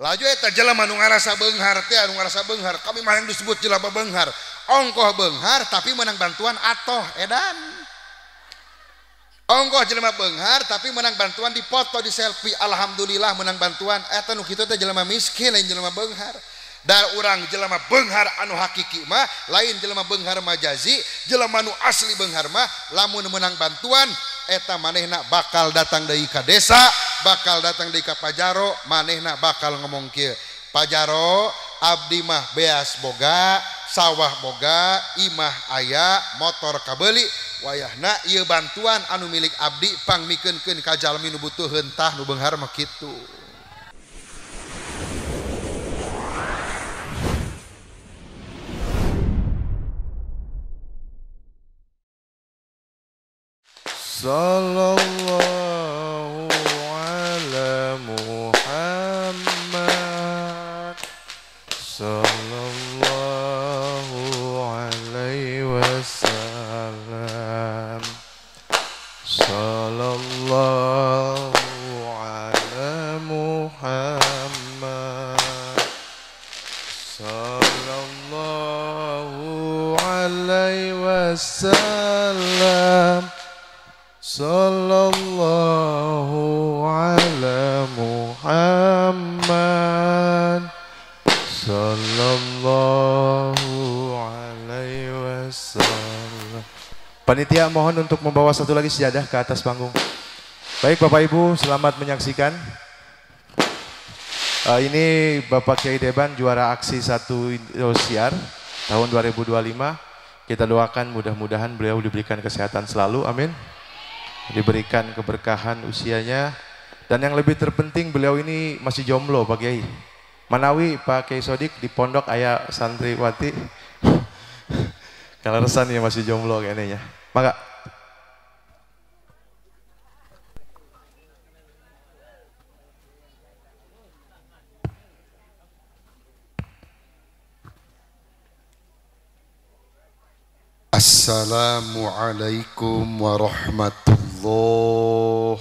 Laju eta jelema nu ngarasa beunghar teh, anu ngarasa beunghar, kami mah yang disebut jelema beunghar. Ongkoh beunghar tapi menang bantuan atoh edan. Ongkoh jelema beunghar tapi menang bantuan dipoto di selfie, alhamdulillah menang bantuan. Eta nu kitu teh jelema miskin lain jelema beunghar. Da urang jelema beunghar anu hakiki mah lain jelema beunghar majazi, jelema nu asli beunghar mah lamun menang bantuan eta manehna bakal datang deui ka desa, bakal datang deui ka Pajaro, manehna bakal ngomong kieu, Pajaro abdi mah beas boga, sawah boga, imah aya, motor kabeuli, wayahna ieu bantuan anu milik abdi pangmikeunkeun ka jalmi nu butuh hentah nu beunghar mah kitu. Sallallahu ala Muhammad, sallallahu alaihi wasallam, sallallahu ala Muhammad, sallallahu alaihi wasallam, sallallahu ala Muhammad, sallallahu alaihi wasallam. Panitia mohon untuk membawa satu lagi sejadah ke atas panggung. Baik Bapak Ibu, selamat menyaksikan. Ini Bapak Kiai Deban juara aksi 1 Indosiar tahun 2025. Kita doakan mudah-mudahan beliau diberikan kesehatan selalu, amin. Diberikan keberkahan usianya, dan yang lebih terpenting beliau ini masih jomblo Pak Kiai. Manawi Pak Kiai Sodik di pondok ayah santriwati. Kalau resan ya masih jomblo kayaknya. Mangga. Assalamualaikum warahmatullahi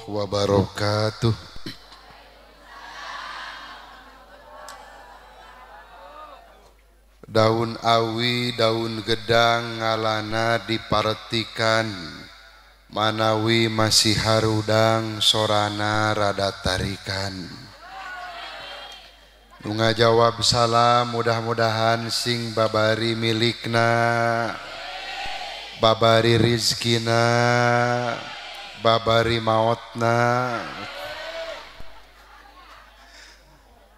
wabarakatuh. Daun awi, daun gedang ngalana dipartikan, manawi masih harudang sorana rada tarikan. Nu ngajawab salam mudah-mudahan sing babari milikna, babari rizkina, babari maotna.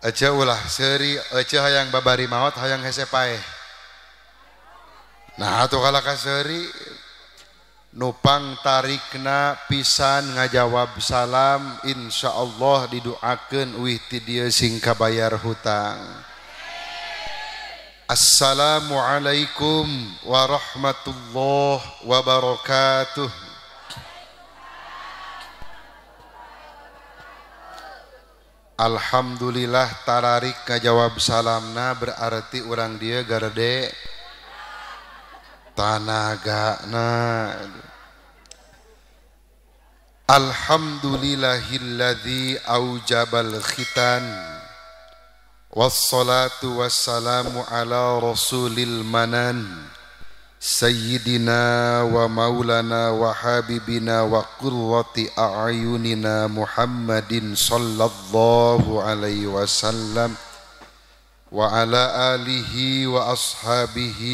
Ece ulah seuri, ece hayang babari maot, hayang hese paeh. Nah atuh kalah ka seuri nupang tarikna pisan ngajawab salam, insyaallah didoakeun uih ti dieu sing kabayar hutang. Assalamualaikum warahmatullahi wabarakatuh. Alhamdulillah tararik ngajawab salamna berarti urang dia garede tanagana. Alhamdulillahilladzi aujabal khitan. Wassalatu wassalamu ala rasulil manan sayyidina wa maulana wa habibina wa qurrati a'yunina Muhammadin sallallahu alaihi wasallam wa ala alihi wa ashabihi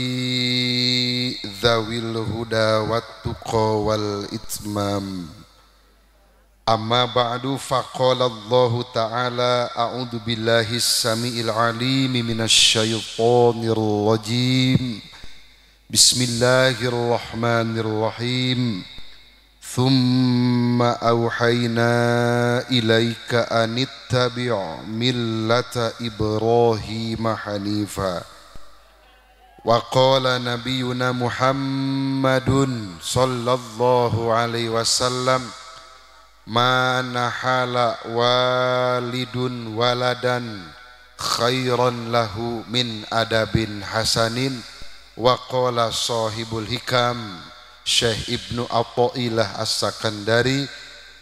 dzawil huda wat tuqa wal itmam. Amma ba'du, faqala Allah ta'ala a'udzu billahi as-sami'il 'alim minasy syaithanir rajim. Bismillahirrahmanirrahim. Thumma awhayna ilaika anittabi' millata Ibrahim hanifa. Wa qala nabiyyuna Muhammadun sallallahu alaihi wasallam, ma nahala walidun waladan khairan lahu min adabin hasanin. Wa qala sahibul hikam Syekh Ibnu Athaillah As-Sakandari,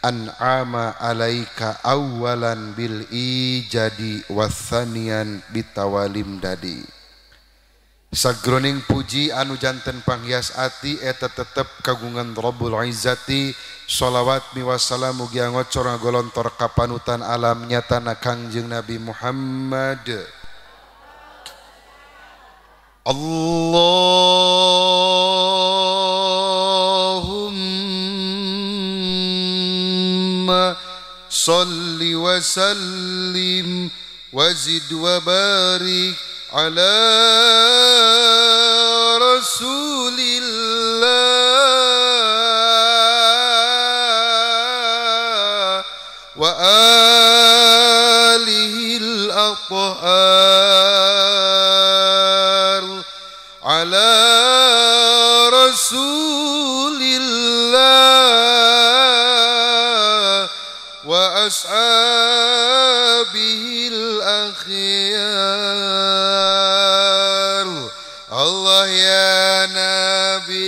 an'ama alaika awalan bil ijadi wathanian bitawalim dadi. Sagroning puji anu janten panghias ati eta tetep kagungan Rabbul Izzati. Sholawat miwassalam mugi ngocor ngagolontor kapanutan alam nyatana Kangjeng Nabi Muhammad. Allahumma salli wa sallim wa zid wa barik ala Rasulillah wa alihi al-athhar ala Rasulillah wa ashabihi al-akhyar. Allah ya Nabi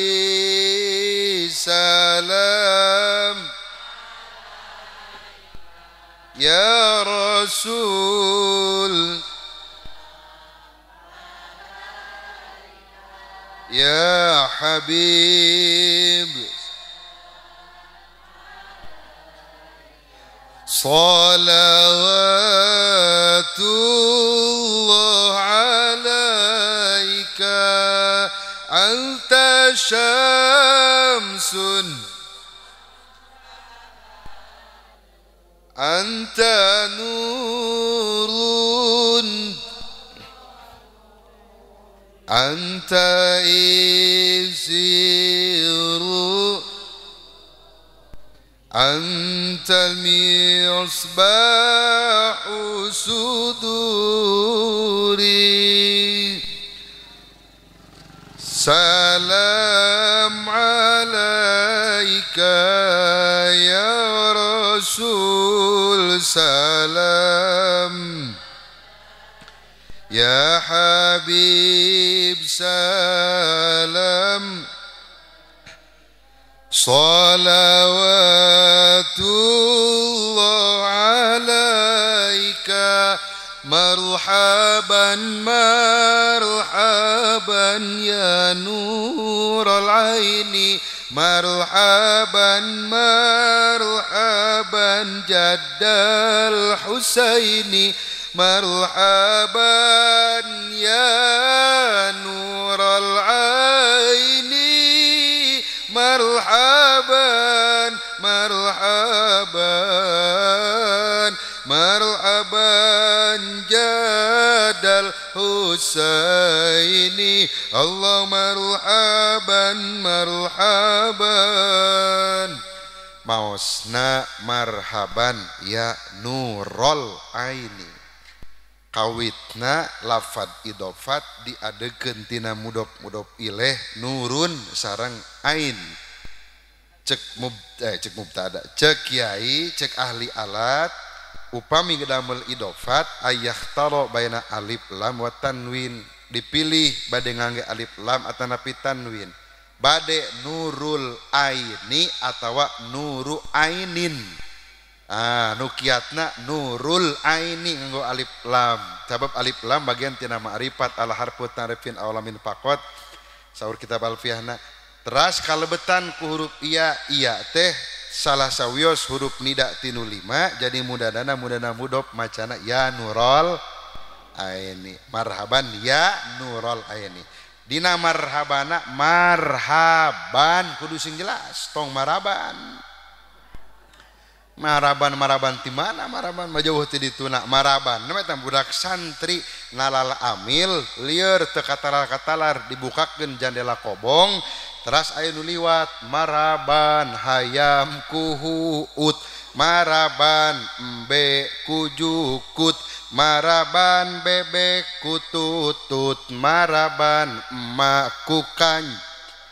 salam, ya Rasul, ya Habib. Salawatullah alaika anta syamsun anta nurun anta isiru anta misbahu suduri. Salam alaika ya Rasul salam, ya Habib salam. Salawatullah alaika marhaban marhaban ya nural aini marhaban marhaban jaddal husaini marhaban ya nural aini marhaban marhaban marhaban jadal husaini. Allah marhaban marhaban. Maosna marhaban ya nurul aini. Kawitna lafad idofat diadegeun tina mudhof-mudhof ilaih nurun sareng ain. Cek cek mubtada, cek kiai, cek ahli alat upami damel idofat ayah taro baina alif lam wa tanwin, dipilih bade ngangge alif lam atanapi tanwin, bade nurul aini atawa nuru ainin. Ah, nu kiatna nurul aini nganggo alif lam. Sabab alif lam bagian tina ma'rifat ala harfu ta'rifin awlamin faqat. Saur kitab alfiahna. Teras kalebetan ku huruf iya, iya teh salah sawios huruf nida tinu lima jadi mudadana mudana mudhof macana ya nurul aini. Marhaban ya nurul aini. Dina marhabana marhaban kudu sing jelas tong maraban. Maraban maraban ti mana maraban mah jauh ti dituna maraban namanya teh budak santri nalal amil lieur teu katalar-katalar dibukakeun jandela kobong teras aya nu liwat maraban hayam kuhuut maraban embe kujukut maraban bebek kututut maraban emak kukan.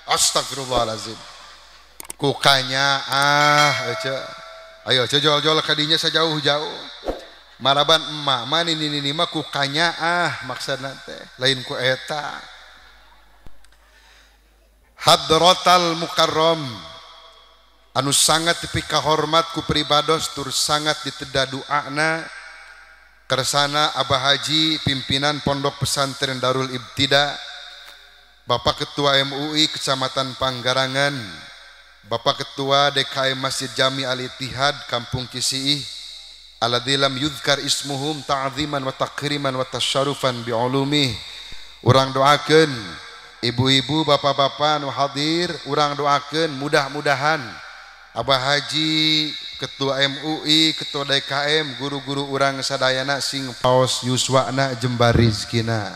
Astagfirullahalazim kukanya ah ece. Ayo jual-jual kadinya sejauh-jauh. Maraban emak mah nini mah kukanya ah maksudna teh lain ku eta. Hadratal Mukarram Anu sangat dipikahormat ku pribados tur sangat diteda doana kersana Abah Haji pimpinan Pondok Pesantren Darul Ibtida, Bapak Ketua MUI Kecamatan Panggarangan, Bapak Ketua DKM Masjid Jami Al Ittihad Kampung Cisiih, alladzi lam yudhkar ismuhum ta'ziman wa takriman wa tasyarufan bi'ulumih. Urang doakeun ibu-ibu, bapak-bapak nu hadir, urang doakeun mudah-mudahan Abah Haji, Ketua MUI, Ketua DKM, guru-guru urang sadayana sing paos yuswana jembar rizkina.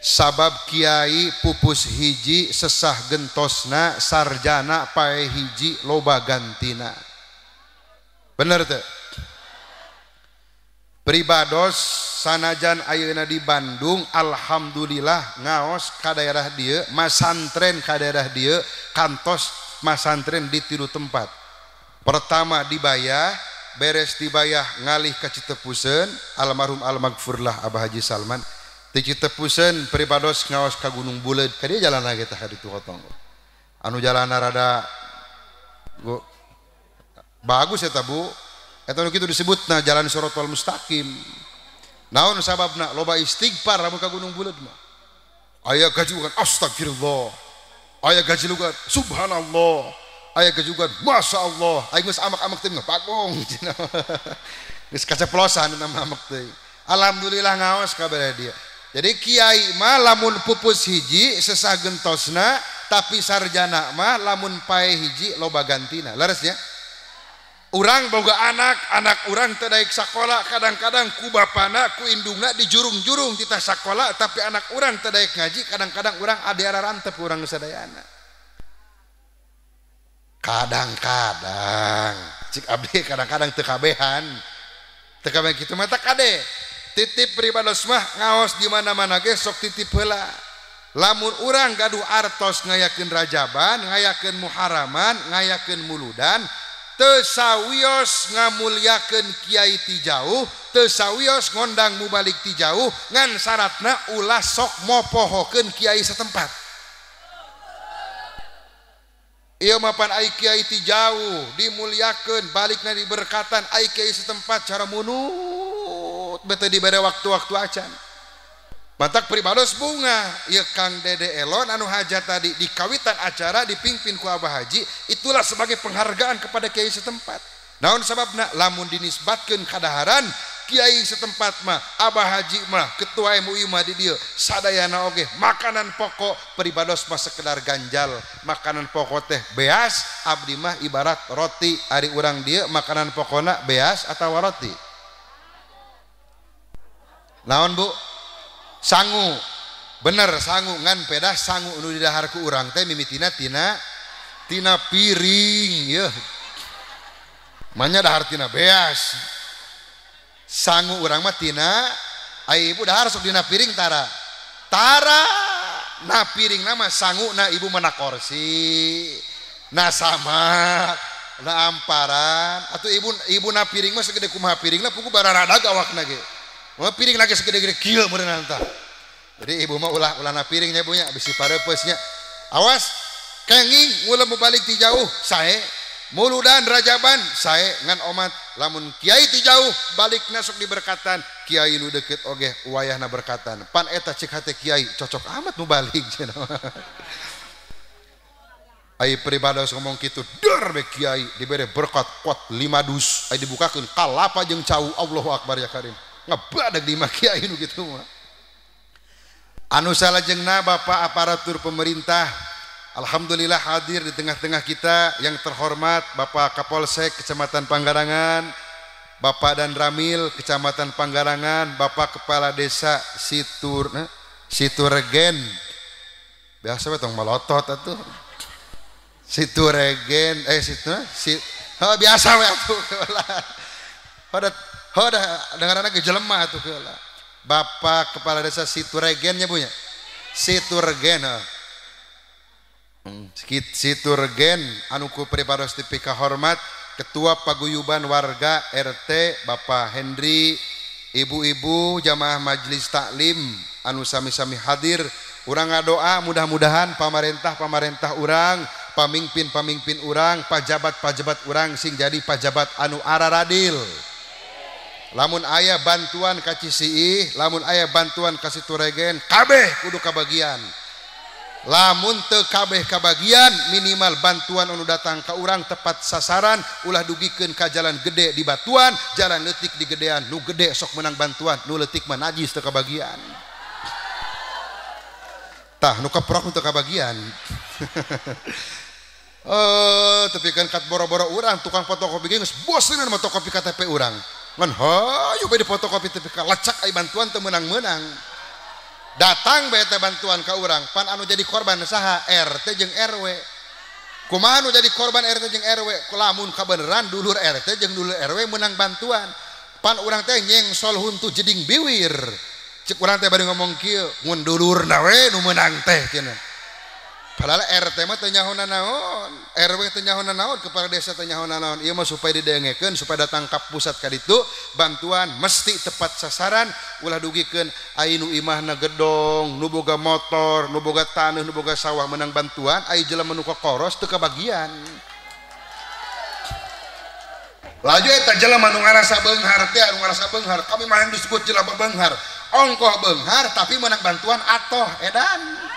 Sabab kiai pupus hiji sesah gentosna, sarjana pae hiji loba gantina. Bener teu? Pribados sanajan ayeuna di Bandung, alhamdulillah ngaos ka daerah dieu, masantren ka daerah dieu, kantos masantren di tilu tempat. Pertama di Bayah, beres di Bayah ngalih ka Citepuseun, almarhum almaghfurlah Abah Haji Salman. Di Citepuseun pribados ngaos ka Gunung Buleud, ka dieu jalan lagi tah ka ditu potong. Anu jalanna rada bagus eta Bu. Eta nu kitu disebutna jalan Shirathal Mustaqim. Naon sababna? Loba istighfar lamun ka Gunung Buleud mah. Aya gajugan astagfirullah. Aya gajilugan subhanallah, aya gajugan masya Allah, aya geus amak-amak teh bagong geus kaceplosan nama amak teh. Alhamdulillah ngaos kabeh dia. Jadi kiai mah lamun pupus hiji sesah gentosna, tapi sarjana mah lamun pae hiji loba gantina. Leres nya? Urang boga anak, anak urang teu daek sakola, kadang-kadang ku bapana ku indungna dijurung-jurung titah sakola, tapi anak urang teu daek ngaji, kadang-kadang urang ade arantep urang sadayana. Kadang-kadang cik abdi kadang-kadang teu kabehan. Teu kabehan kitu mah tak kade. Titip pribados mah ngaos di mana-mana ge sok titip heula. Lamun urang gaduh artos ngayakeun rajaban, ngayakeun muharaman, ngayakeun muludan, teu sawios ngamulyakeun kiai ti jauh, teu sawios ngondang mubalik ti jauh, ngan syaratna ulah sok mopohokeun kiai setempat. Ieu mapan ai kiai ti jauh dimulyakeun, balikna diberkatan, ai kiai setempat cara munut bete dibere waktu-waktu acan. Matak pribados bunga ieu Kang Dede Elon anu hajat tadi di kawitan acara dipimpin ku Abah Haji, itulah sebagai penghargaan kepada kiai setempat. Naon sababna? Lamun dinisbatkeun kadaharan kiai setempat mah, Abah Haji mah, ketua MUI mah di dieu sadayana oge makanan pokok pribados mah sekedar ganjal, makanan pokok teh beas, abdi mah ibarat roti, ari urang dieu makanan pokona beas atawa roti. Naon Bu? Sangu. Bener sangu, ngan pedah sangu nu didahar ku urang teh mimitina tina tina piring yeuh. Manya dahar tina beas. Sangu urang mah tina ai ibu dahar sok dina piring tara. Tara na piring nama sangu na ibu mah na korsi, na samak, na amparan. Atuh ibu ibu na piring mah segede kumaha piringna pugu bararadag awakna ge. Mah piring lagi segede-gede kieu meureunna tah. Jadi ibu mah ulah ulah na piringnya bunya bisi parepeusnya. Awas kenging ulah balik ti jauh sae, muludan rajaban sae ngan omat lamun kiai ti jauh balik nasuk diberkatan, kiai nu deket oge wayahna berkatan. Pan eta cik hate kiai cocok amat nu balik cenah. Ai pribados ngomong kitu der be kiai dibere berkat kuat 5 dus, ai dibukakeun kalapa jeung cau, Allahu akbar ya karim. Ngebadag di kiai nu kitu mah. Anu salajengna Bapak aparatur pemerintah, alhamdulillah hadir di tengah-tengah kita yang terhormat Bapak Kapolsek Kecamatan Panggarangan, Bapak dan Ramil Kecamatan Panggarangan, Bapak Kepala Desa Situregen. Biasa we tong malotot atuh. Situregen biasa we atuh. Pada hoda dengaranna ge jelema atuh keula. Bapak Kepala Desa Situregen nya Bu nya. Situregen. Situregen anu ku pribados dipika hormat Ketua Paguyuban Warga RT Bapak Henry, ibu-ibu jamaah majelis taklim anu sami-sami hadir, urang ngadoa mudah-mudahan pamarentah-pamarentah urang pamimpin-pamimpin urang, pajabat-pajabat urang sing jadi pajabat anu araradil. Lamun aya bantuan ka Cisiih, lamun aya bantuan ka Situregen, kabeh kudu kabagian. Lamun teu kabeh kabagian, minimal bantuan anu datang ka urang tepat sasaran, ulah dugikeun ka jalan gede di batuan, jalan leutik di gedean, nu gede sok menang bantuan, nu leutik mah najis teu kabagian. Tah nu keprok teu kabagian. Tapi kan kat boro-boro urang tukang fotokopi ge geus boseun motokopi KTP urang. Ngan hayu bae difotokopi tepi ka lecak ai bantuan teu meunang-meunang. Datang bae teh bantuan ka urang, pan anu jadi korban saha? RT jeung RW. Kumaha anu jadi korban RT jeung RW? Lamun kabeneran dulur RT jeung dulur RW meunang bantuan. Pan urang teh nyengsol huntu jeding biwir. Cek urang teh bari ngomong kieu, mun dulurna we nu meunang teh cenah. Padahal RT mah teu nyaho naon, RW teu nyaho naon, kepala desa teu nyaho naon. Ieu mah supaya didengekeun, supaya datang ka pusat ka ditu, bantuan mesti tepat sasaran, ulah dugikeun ai nu imahna gedong, nu boga motor, nu boga taneuh, nu boga sawah menang bantuan, ai jelema nu kokoros teu kabagian. Laju eta jelema nu ngarasa beunghar teh, anu ngarasa beunghar, kami mah disebut jelema beunghar. Ongkoh beunghar tapi menang bantuan atoh edan.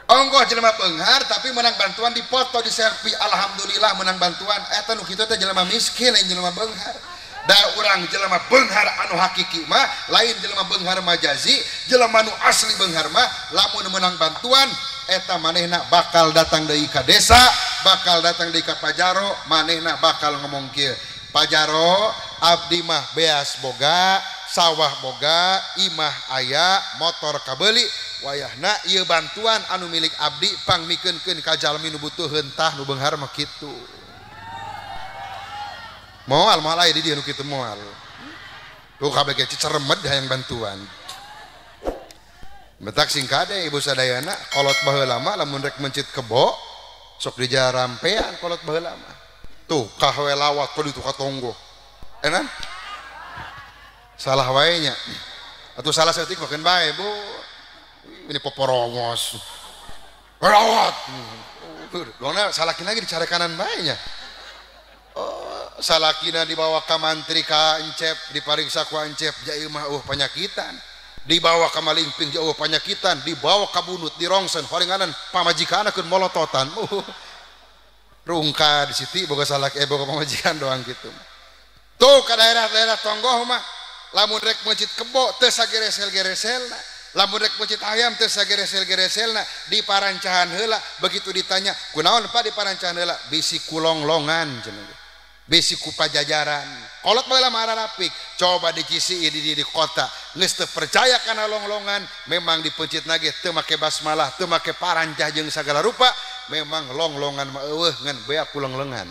Ongkoh jelema beunghar tapi menang bantuan dipoto di selfie, alhamdulillah menang bantuan. Eta nu kitu teh jelema miskin lain jelema beunghar. Da urang jelema beunghar anu hakiki mah lain jelema beunghar majazi, jelema nu asli beunghar mah lamun menang bantuan eta manehna bakal datang deui ka desa, bakal datang deui ka pajaro, manehna bakal ngomong kieu. Pajaro abdi mah beas boga, sawah boga, imah aya, motor kabeuli, wayahna ieu bantuan anu milik abdi pangmikeunkeun ka jalmi nu butuheun tah nu beunghar mah kitu. Moal moal aya di dieu nu kitu moal. Tuh kabeh ge ciceremed hayang bantuan. Betak sing kade ibu sadayana kolot baheula mah lamun rek mencit kebo sok dijarampean kolot baheula mah. Tuh kahoe lawat kudu ka tonggo. Enak? Salah wae nya. Atuh salah saeutik makeun bae, Bu. Ini poporongos. Lawat. Dongna salakin lagi dicarekanan bae nya. Oh, salakina dibawa ka mantri ka encep, dipariksa ku encep, ja ieu mah eueuh panyakitan. Dibawa ka malingping jauh panyakitan, dibawa ka bunut, dirongsen, horenganan pamajikanna keun molototan. Rungka di situ boga salak boga pamajikan doang gitu. Tuh ka daerah-daerah tonggoh mah lamun rek meuncit kebo teu sageresel-gereselna, lamun rek meuncit ayam teu sageresel-gereselna, di parancahan heula. Begitu ditanya, "Kunaon Pak di parancahan heula?" Bisi kulonglongan cenah. Bisi ku pajajaran. Kolot baheula mah ararapik, coba dicisi di kota, geus teu percaya kana longlongan, memang dipeuncit nage teu make basmalah, teu make parancah jeung sagala rupa, memang longlongan mah eueuh ngan beak ku lenglengan.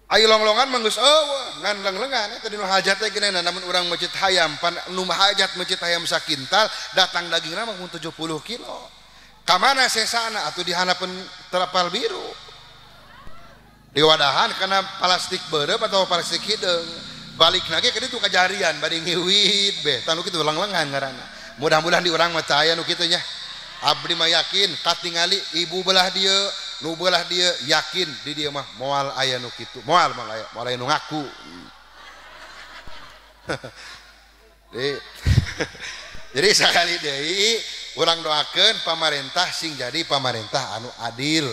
Ai longlongan mah geus eueuh ngan lenglengan eta dinu hajat teh geuneuh, namun urang meuncit hayam pan nu hajat meuncit hayam sakintal datang dagingna mah mun 70 kilo. Ka mana sesana atuh di hanapeun terapal biru. Diwadahan karena plastik berep atau plastik hideung balik lagi ke ditu kajarian bari ngiwit be tanu kitu lenglengan ngaranna. Mudah-mudahan di urang mah teu aya nu kitu nya. Abdi mah yakin katingali ibu belah dieu nu belah dieu yakin di dieu mah moal aya nu kitu, moal moal aya, moal aya nu ngaku. Jadi sakali deui urang doakeun pamarentah sing jadi pamarentah anu adil.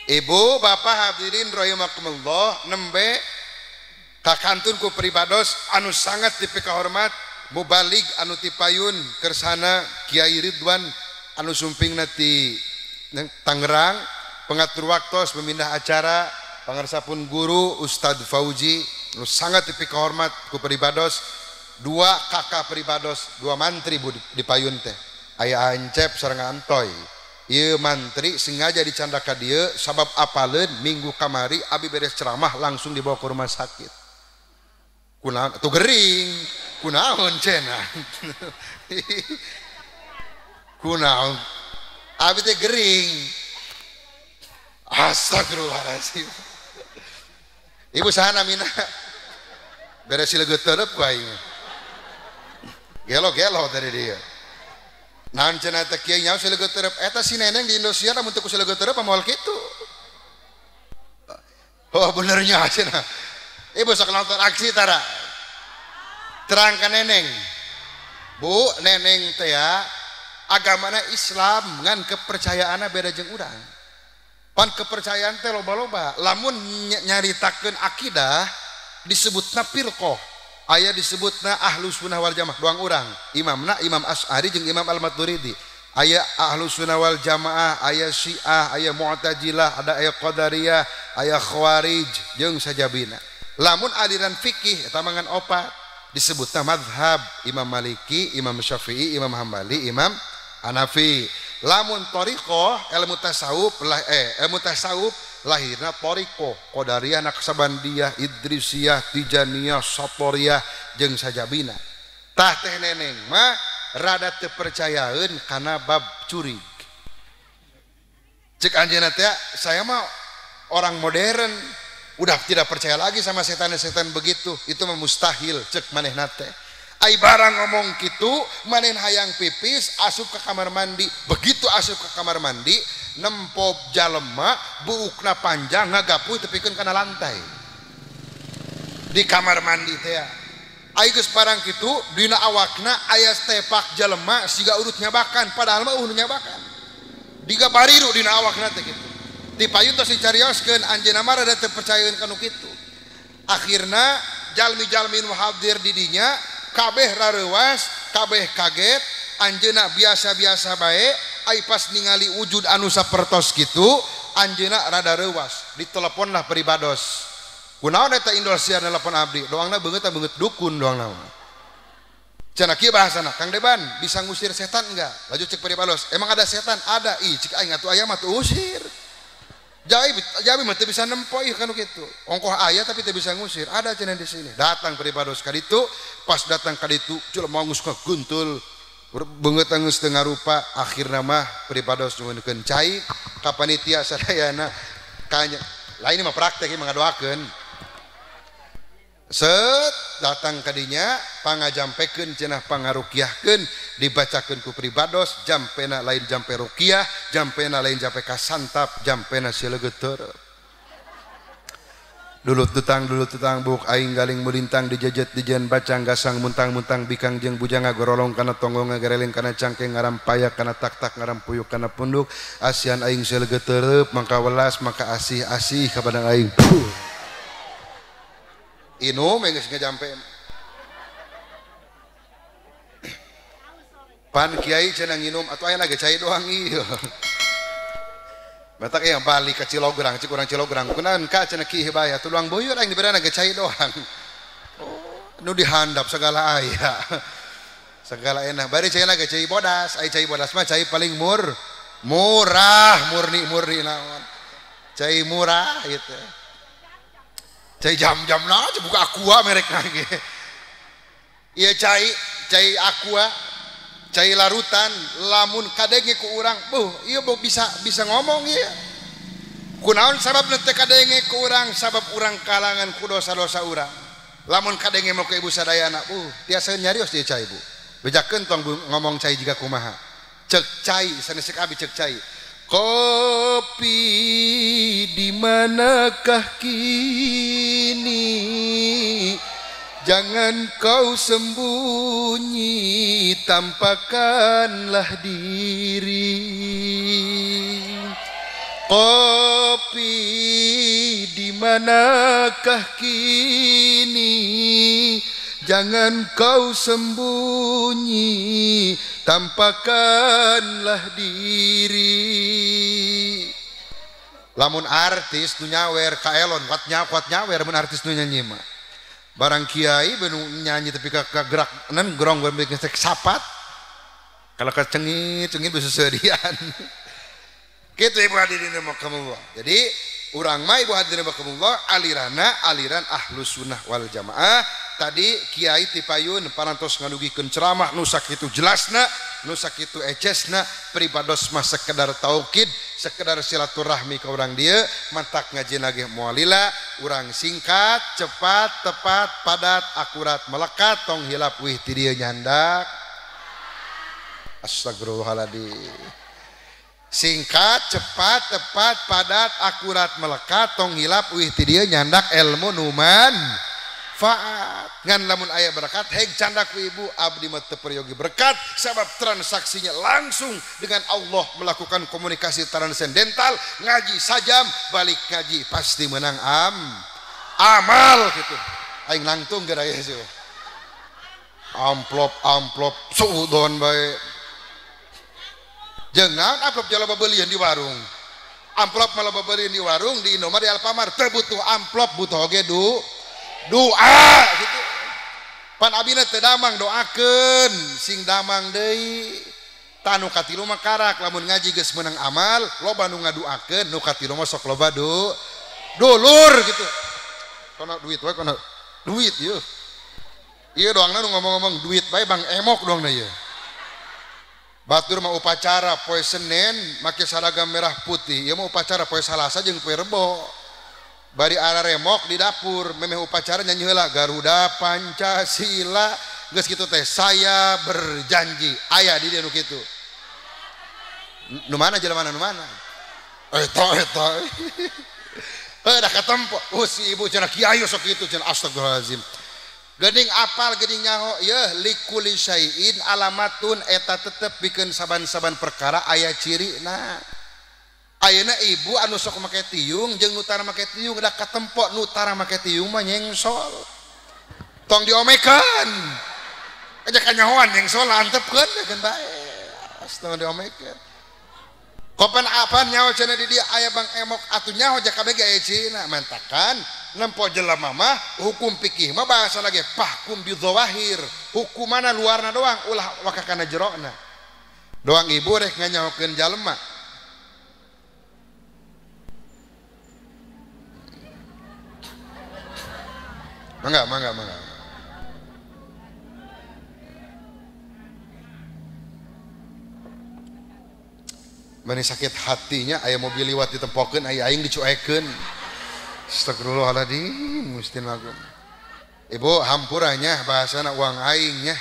Ibu bapak hadirin rahimakumullah, nembe kakantun ku pribados anu sangat dipikahormat mubalig anu tipayun kersana Kiai Ridwan anu sumpingna ti Tangerang, pengatur waktos pemindah acara pangarsapun guru Ustadz Fauji anu sangat dipikahormat ku pribados, dua kakak pribados, dua mantri bu di payun teh aya Ancep sareng Antoy. Ieu mantri sengaja dicanda ka dieu sabab apaleun minggu kamari abi beres ceramah langsung dibawa ke rumah sakit. Kunaon atuh gering, kunaon cenah. Kunaon abi teh gering. Astagfirullahalazim. Ibu saha namina? Beres silegeut terep ku aing. Gelo-gelo tadi dia. Naon cenah teh kiai nyaho sileugeut terep eta si neneng di Indosiar lamun teu ku sileugeut terep moal kitu. Oh benernya cenah. Ibu sok nonton aksi tara. Terang ka neneng. Bu, neneng teh ya agamana Islam ngan kepercayaanna beda jeung urang. Pan kepercayaan teh loba-loba. Lamun nyaritakeun akidah disebutna firqah. Aya disebutna Ahlus Sunnah wal Jamaah doang urang. Imamna Imam Asy'ari jeung Imam Al-Maturidi. Aya Ahlus Sunnah wal Jamaah, aya Syiah, aya Mu'tazilah, ada aya Qadariyah, aya Khawarij jeung sajabina. Lamun aliran fikih eta mangan opat disebutna madhab Imam Maliki, Imam Syafi'i, Imam Hambali, Imam Hanafi. Lamun thariqah ilmu tasawuf ilmu tasawuf lahirna thariqah Qadariyah, Naqsabandiyah, Idrisiyah, Tijaniyah, Satoriyah jeung sajabina. Tah teh neneng mah rada teu percayaeun kana bab curig. Cek anjeunna teh saya mah orang modern, udah tidak percaya lagi sama setan-setan begitu, itu mah mustahil cek manehna teh. Ai barang ngomong kitu, manehna hayang pipis asup ke kamar mandi. Begitu asup ke kamar mandi, nempo jalema buukna panjang ngagapuy tepikeun kana lantai. Di kamar mandi teh. Ai geus parang kitu dina awakna aya tepak jalema siga urut nyabakan, padahal mah eueuh nyabakan. Digabariru dina awakna teh kitu. Ti payun tos dicarioskeun anjeunna mah rada teu percayaeun kanu kitu. Akhirna jalmi-jalmi nu hadir di dinya kabeh rareuwas, kabeh kaget, anjeunna biasa-biasa bae, ai pas ningali wujud anu sapertos kitu, anjeunna rada reuwas, diteleponlah pribados. Kunaon eta Indosiar telepon abdi, doangna beungeut beungeut dukun doangna mah. Cenah kieu bahasana, Kang Deban bisa ngusir setan enggak? Laju cek pribados, emang ada setan? Ada. Ih, cek aing atuh aya mah teu usir. Jawi mah teu bisa nempo ieu kanu kitu. Ongkoh aya tapi teu bisa ngusir. Ada cenah di sini. Datang pribados ka ditu, pas datang ka ditu jelema geus kaguntul. Beungeut geus teu ngarupa, akhirna mah pribados nyuhunkeun cai ka panitia sadayana. Kanya lain mah praktek ieu mah ngadoakeun. Set datang ka dinya pangajampekeun cenah pangarukiahkeun dibacakeun ku pribados jampena lain jampe rukiah jampena lain jampe kasantap jampena sileugeut terep. Dulut tutang buk aing galing mulintang dijejet dijen bacang gasang muntang-muntang bikang jeung bujanga gorolong kana tonggong ngagereleng kana cangkeng ngarampaya kana tak-tak ngarampuyuk kana punduk asian aing sileugeut terep mangka welas mangka asih-asih ka badan aing. Inum geus ngajampe. Pan kiai cenah nginum atuh aya ge cai doang ieu. Batak yang balik ka Cilograng cik urang Cilograng kunaon ka cenah kieu bae atuh luang buyur aing diberana ge cai doang. Oh, nu dihandap segala aya. Segala enak. Bari cai ge cai bodas, ai cai bodas mah cai paling murah, murni-murni naon. Cai murah gitu. Cai jam-jam lah, buka aqua merek lagi. Iya cai aqua, cai larutan, lamun kadenge ku urang, buh, iya bu bisa ngomong iya. Kunaon sabab teu kadenge ku urang, sabab urang kalangan ku dosa-dosa urang. Lamun kadenge mau ke ibu sadayana, buh, tiasa nyarios ieu cai bu. Bejakeun tong ngomong cai jiga kumaha. Cek cai, sanes cek abi cek cai. Kopi di manakah kini, jangan kau sembunyi, tampakkanlah diri. Kopi di manakah kini, jangan kau sembunyi, tampakkanlah diri. Lamun artis nu nyawer ka Elon kuat nyawer mun artis nu nyanyi mah. Barang kiai benu nyanyi tapi ka gerak nan gerong bikin sapat. Kalau kecengit cengit bisa serian. Kitu ibu hadirin rahimakumullah. Jadi urang mah ibu hadirin rahimakumullah alirana aliran Ahlus Sunnah wal Jamaah. Tadi kiai tipayun parantos ngadugikeun ceramah nu sakitu jelasna, nu sakitu ecesna, pribados mah sekedar taukid, sekedar silaturahmi ka urang dieu, mantak ngajina ge moal lila, urang singkat, cepat, tepat, padat, akurat, melekat, tong hilap wih ti dieu nyandak. Astagfirullahaladzim. Singkat, cepat, tepat, padat, akurat, melekat, tong hilap uih ti dieu nyandak ilmu numan faat. Ngan lamun aya berkat heg candak ku ibu abdi mah teu peryogi berkat sabab transaksinya langsung dengan Allah melakukan komunikasi transendental, ngaji sajam balik ngaji pasti menang amal gitu. Aing nangtung geura aya sih. Amplop amplop suudon bae. Jeung naon amplop jala babelian di warung. Amplop malah babelian di warung di Indomaret di Alfamart teu butuh amplop butuh oge doa gitu. Pan abina teu damang doakeun sing damang deui. Tah nu katilu mah karak lamun ngaji geus meunang amal loba nu ngaduakeun nu katilu mah sok loba dulur gitu. Kono duit wae kono duit ieu. Ieu doangna nu ngomong-ngomong duit bae Bang Emok doangna ieu. Batur mah upacara poe Senin make seragam merah putih, ieu mah upacara poe Salasa jeung poe Rebo. Bari araremok di dapur memeh upacara nyanyi heula Garuda Pancasila geus kitu teh saya berjanji aya di dieu nu kitu. Nu mana jelema nu mana? Eta eta. Heuh da katempo. Oh si ibu cenah kiai sok kitu cenah astagfirullahalazim. Geuning apal geuning nyaho yeuh likuli syai'in alamatun eta tetep bikeun saban-saban perkara aya cirina. Ayeuna ibu anu sok make tiung jeung nu tara make tiung da katempo nu tara make tiung mah nyengsol. Tong diomekeun. Aja kanyahoan nyengsol antepkeun keun bae. Tong diomekeun. Kopan apaan nyaho cenah di dieu aya Bang Emok atuh nyaho ja kabeh ge aya cirina mantakan nempo jelema mah hukum fikih mah bahasa lagi fahkum bidzawahir hukumana luarna doang ulah waka kana jerona doang ibu rek nganyahokeun jalema mangga mangga mangga mani sakit hatinya aya mobil liwat ditempokeun aya aing dicuekeun. Astagfirullahaladzim mustin lagu. Ibu hampuranya bahasana uang aingnya.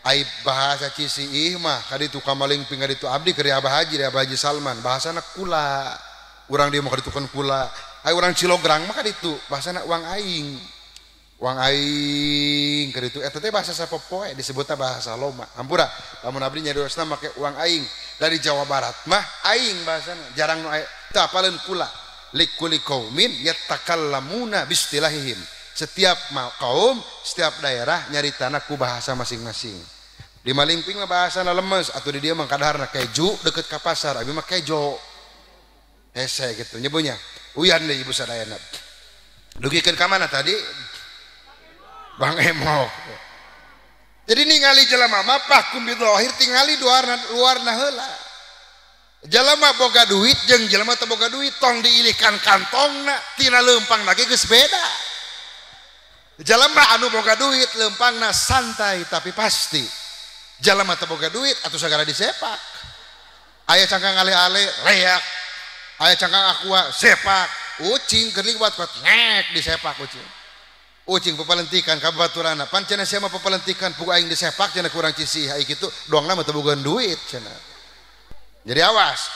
Aib bahasa Cisiih mah kaditu kamaling ping kaditu abdi keur Abah Haji, Abah Haji Salman bahasana kula. Urang dieu mah kaditukeun kula. Ai urang Cilograng mah kaditu bahasana uang aing. Uang aing kaditu eta teh bahasa sapopoe disebutna bahasa loma. Hampura lamun abdi nyariosna make uang aing. Dari Jawa Barat mah aing bahasana jarang nu aya teu apaleun kula. Likuli qaumin yatakallamuna bistilahihim. Setiap kaum, setiap daerah nyaritana ku bahasa masing-masing. Di Malingping mah bahasana lemes atuh di dieu mah kadaharna keju deket ka pasar, abi mah kejo. Hese gitu nyebunya. Uyan deui ibu sadayana. Dugikeun ka mana tadi? Bang Emok. Jadi ningali jelema mah fahkum bidzahir tingali luarna heula. Jelema boga duit jeung jelema teu boga duit tong diilikan kantongna tina leumpang lagi geus beda. Jelema anu boga duit leumpangna santai tapi pasti. Jelema teu boga duit atuh sagala disepak. Aya cangkang ale-ale leak. Aya cangkang aqua sepak. Ucing keur liwat kuat ngek disepak ucing. Ucing papalentikan ka baturana. Pan cenah sia mah papalentikan pugu aing disepak cenah kurang Cisih ai kitu doangna mah teu boga duit cenah. Jadi awas,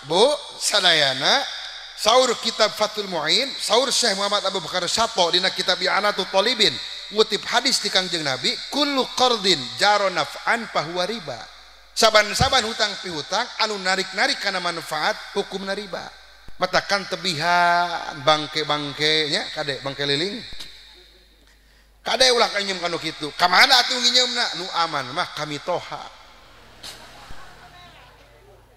Bu, sadayana saur kitab Fathul Mu'in, saur Syekh Muhammad Abu Bakar Sato dina kitab I'anatul Talibin ngutip hadis di Kangjeng Nabi, kullu qardin jaro naf'an fahuwa riba. Saban-saban hutang pihutang anu narik-narik kana manfaat hukumna riba. Matakan tebihan bangke-bangke nya kade bangke liling. Kade ulah nginjem kanu kitu. Ka mana atuh nginjeumna? Nu aman mah kami toha.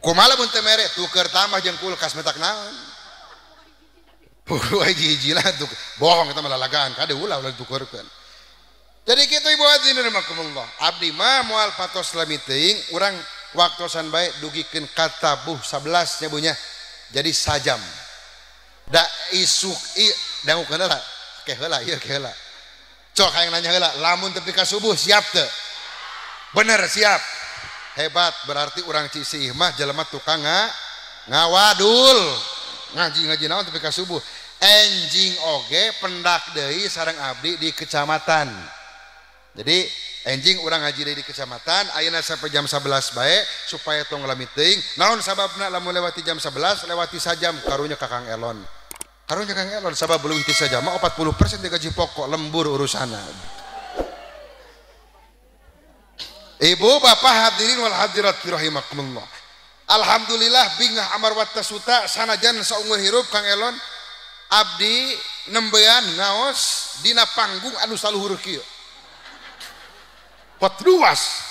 Kumaha mun teu mere tuker tambah jeung kulkas metak naon. Puguh hiji-hiji lah tuk bohong eta mah lalagaan kade ulah ulah ditukerkeun. Jadi kitu ibu hadirin rahimakumullah. Abdi mah moal patos lami teuing urang waktosan bae dugikeun katabuh 11 nya bunya. Jadi sajam. Da isuk i dangukeun heula ke heula ieu ke heula. Cok hayang nanya heula lamun tepi ka subuh siap teu? Bener siap. Hebat berarti urang Cisih mah jelema tukang ngawadul ngaji-ngaji naon tepi ka subuh enjing oge pendak deui sareng abdi di kecamatan. Jadi Enjing urang ngaji deui di kecamatan ayeuna sampai jam 11 bae supaya tong lami teuing. Naon sababna lamun lewati jam 11 lewati sajam karunya ka Kang Elon. Karunya Kang Elon sabab leuwih ti sajam mah 40% ti gaji pokok lembur urusanna. Ibu bapak hadirin wal hadirat rahimakumullah. Alhamdulillah bingah amar watasuta sanajan saumur hirup Kang Elon abdi nembean ngaos dina panggung anu saluhur kieu. Kuat luas.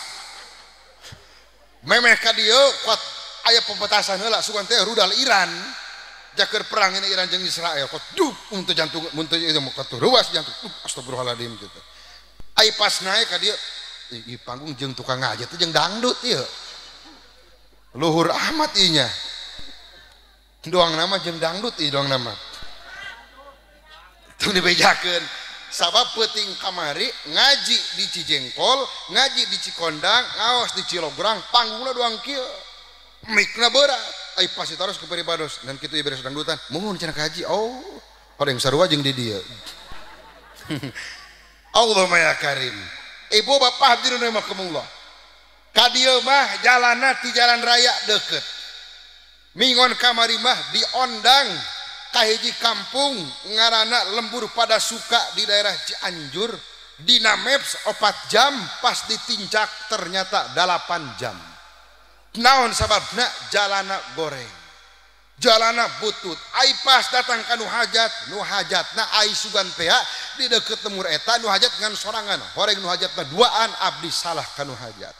Memeh ka dieu kuat aya pepetasan heula sugan teh rudal Iran. Jaker perang ini Iran jeung Israel kuat dup untuk jantung mun teu ieu kuat ruas jantung. Astagfirullahaladzim gitu. Ai pas naik ka dieu i panggung jeung tukang ngaji teh jeung dangdut ieu. Luhur amat ieu nya. Doang nama jeung dangdut ieu doang nama. Tong dibejakeun sabab peuting kamari ngaji di Cijengkol, ngaji di Cikondang, ngaos di Cilograng, panggungna doang kieu. Mikna berat. Ai pasti terus ke peribados dan kitu ieu beres dangdutan. Muhun cenah ka haji. Oh, paling sarua jeung di dieu. Allahumma ya karim. Ibu bapak hadirin rahimakumullah. Ka dieu mah jalanna ti jalan raya deukeut. Mingon kamari mah diondang kahiji kampung ngarana lembur pada suka di daerah Cianjur. Dina maps 4 jam pas ditincak ternyata 8 jam. Naon sababna jalana goreng, jalana butut. Ai pas datang ka nu hajat, nu hajatna ai sugan teh di deukeut lemur eta nu hajat ngan sorangan, horeng nu hajatna duaan abdi salah ka nu hajat.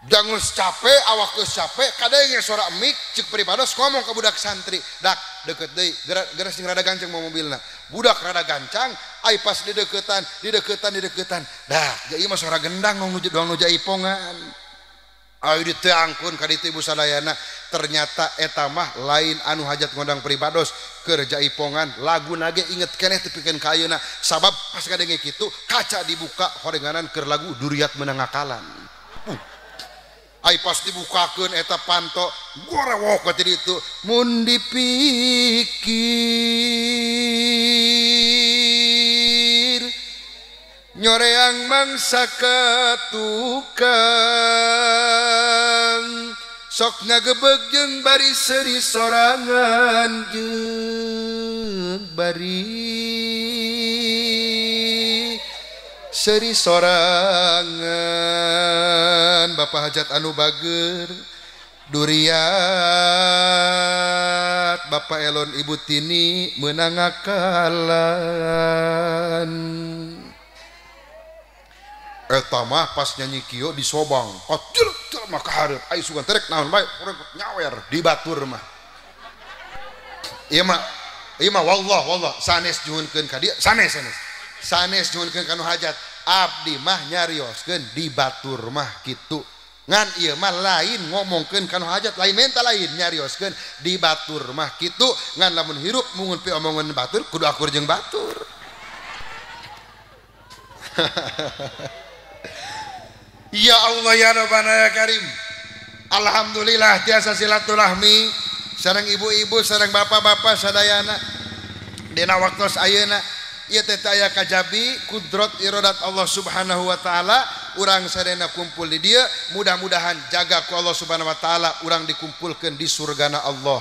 Jangan capek, awak geus capek, kadang suara mik cek pribados ngomong ke budak santri, dak deket deui, geura sing rada gancang mau mobilna. Budak rada gancang, ai pas dideketan, dideketan, dideketan. Dah, ieu mah suara gendang doang nu jaipongan. Ayo diteangkeun ka ditu ibu sadayana, ternyata eta mah lain anu hajat ngondang pribados keur jaipongan, laguna ge inget keneh teu pikeun ka ayeuna. Sabab pas kadenge kitu, kaca dibuka horenganan keur lagu Duriat Meunang Akalan. Ai pas dibukakeun eta panto gorewok ka ditu mun dipikir nyoreang mangsa ka tukang sok ngagebeg jeung bari seuri sorangan jeung bari seri sorangan. Bapak hajat anu bager duriat Bapak Elon Ibu Tini meunang akalan. Eta mah pas nyanyi kieu di Sobang kocil mah ka hareup ai sugan terek naon bae urang nyawer di batur mah. Ieu mah wallah wallah sanes juhunkeun ka dieu sanes sanes sanes nyuhunkeun ka nu hajat abdi mah nyarioskeun di batur mah kitu ngan ieu mah lain ngomongkeun ka nu hajat lain menta lain nyarioskeun di batur mah kitu ngan lamun hirup mungun pi omongan batur kudu akur jeung batur. Ya Allah ya Rabbana ya Karim. Alhamdulillah tiasa silaturahmi sareng ibu-ibu sareng bapak-bapak sadayana dina waktos ayeuna. Ieu teh aya kajabi kudrat iradat Allah Subhanahu wa taala, urang sadayana kumpul di dieu, mudah-mudahan jaga ku Allah Subhanahu wa taala urang dikumpulkeun di surgana Allah.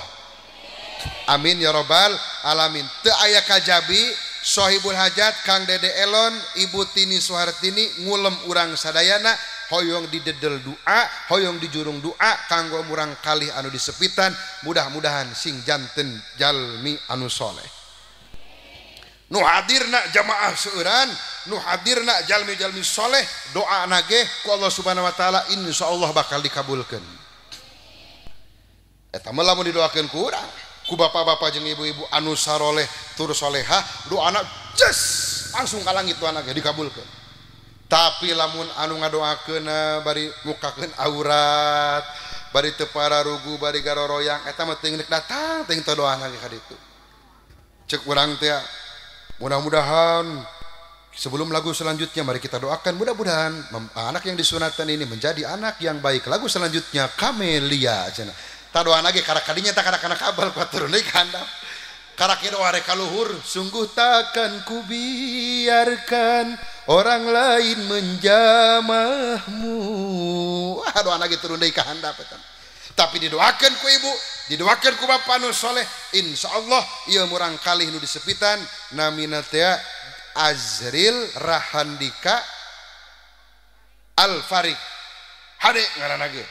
Amin ya rabbal alamin. Teu aya kajabi Sohibul Hajat Kang Dede Elon, Ibu Tini Suhartini ngulem urang sadayana hoyong didedel doa, hoyong dijurung doa kanggo murang kalih anu disepitan, mudah-mudahan sing janten jalmi anu soleh. Nu hadirna jamaah seueuran, nu hadirna jalmi-jalmi soleh, doa nage ku Allah Subhanahu wa taala insyaallah bakal dikabulkeun. Eta mah lamun didoakeun ku urang, ku bapak-bapak jeung ibu-ibu anu saroleh tur solehah, doana jes langsung ka langit doana ge dikabulkeun. Tapi lamun anu ngadoakeun bari mukakeun aurat, bari teu pararugu, bari garoroyang, eta mah teuing rek datang teuing teu doana ge ka ditu. Ceuk urang teh mudah-mudahan sebelum lagu selanjutnya mari kita doakan mudah-mudahan anak yang disunatkan ini menjadi anak yang baik. Lagu selanjutnya Kamelia cenah. Ta doana ge karak kadinya ta karak-karak kabel kuat turun deui ka handap. Karak doa rek kaluhur, sungguh takkan ku biarkan orang lain menjamahmu. Wah, doa lagi turun deui ka handap eta. Tapi didoakeun ku ibu, didoakeun ku bapa nu soleh, insyaallah ieu murang kalih nu disepitan namina teh Azril Rahandika Al Farik. Hade ngaranna ge.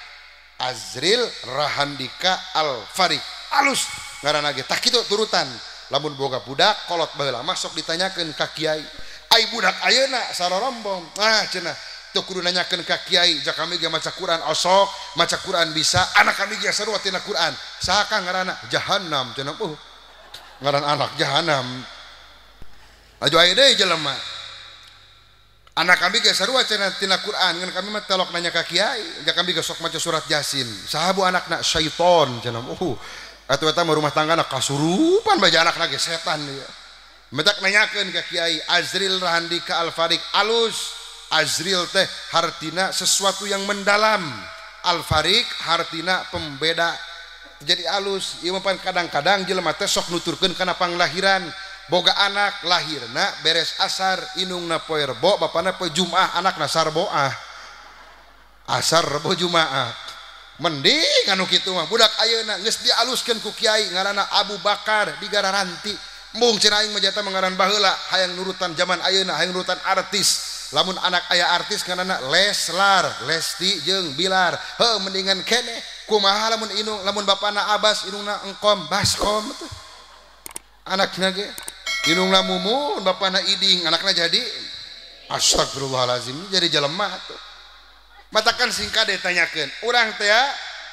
Azril Rahandika Al Farik. Alus ngaranna ge. Tah kitu turutan. Lamun boga budak kolot baheula masuk ditanyakeun ka kiai. Ai budak ayeuna sarorombong. Ah cenah teu kudu nanyakeun ka kiai, ja kami ge maca Quran osok, maca Quran bisa, anak kami ge sarua tina Quran. Saha ka ngaranna? Jahanam cenah. Oh. Ngaran anak jahanam. Aju aya deui jelema. Anak kami ge sarua cenah tina Quran, ngan kami mah telok nanya ka kiai, ja kami ge sok maca surat Yasin. Saha bu anakna? Syaiton cenah. Oh. Atuh eta mah rumah tanggana kasurupan bae anakna ge setan ieu. Metak nanyakeun ka kiai Azril Rahandika Al Farik alus. Azril teh hartina sesuatu yang mendalam, Al Farik hartina pembeda. Jadi alus ieu mah kadang-kadang jelema teh sok nuturkeun kana panglahiran. Boga anak lahirna beres asar, inungna poe Rebo, bapana poe Jumaah, anakna sarboah. Asar Rebo Jumaah. Mending anu kitu mah budak ayeuna geus dialuskeun ku kiai ngaranna Abu Bakar di Gararanti. Embung cenah aing mah jata mangaran baheula hayang nurutan zaman ayeuna, hayang nurutan artis. Lamun anak aya artis ngaranna Leslar, Lesti jeung Bilar. Heuh mendingan keneh kumaha lamun inung, lamun bapana Abbas inungna Engkom, Baskom tuh. Anakna ge inungna Mumun, bapana Iding, anakna jadi astagfirullahalazim, jadi jelema tuh. Matakan singkat ditanyakeun, urang teh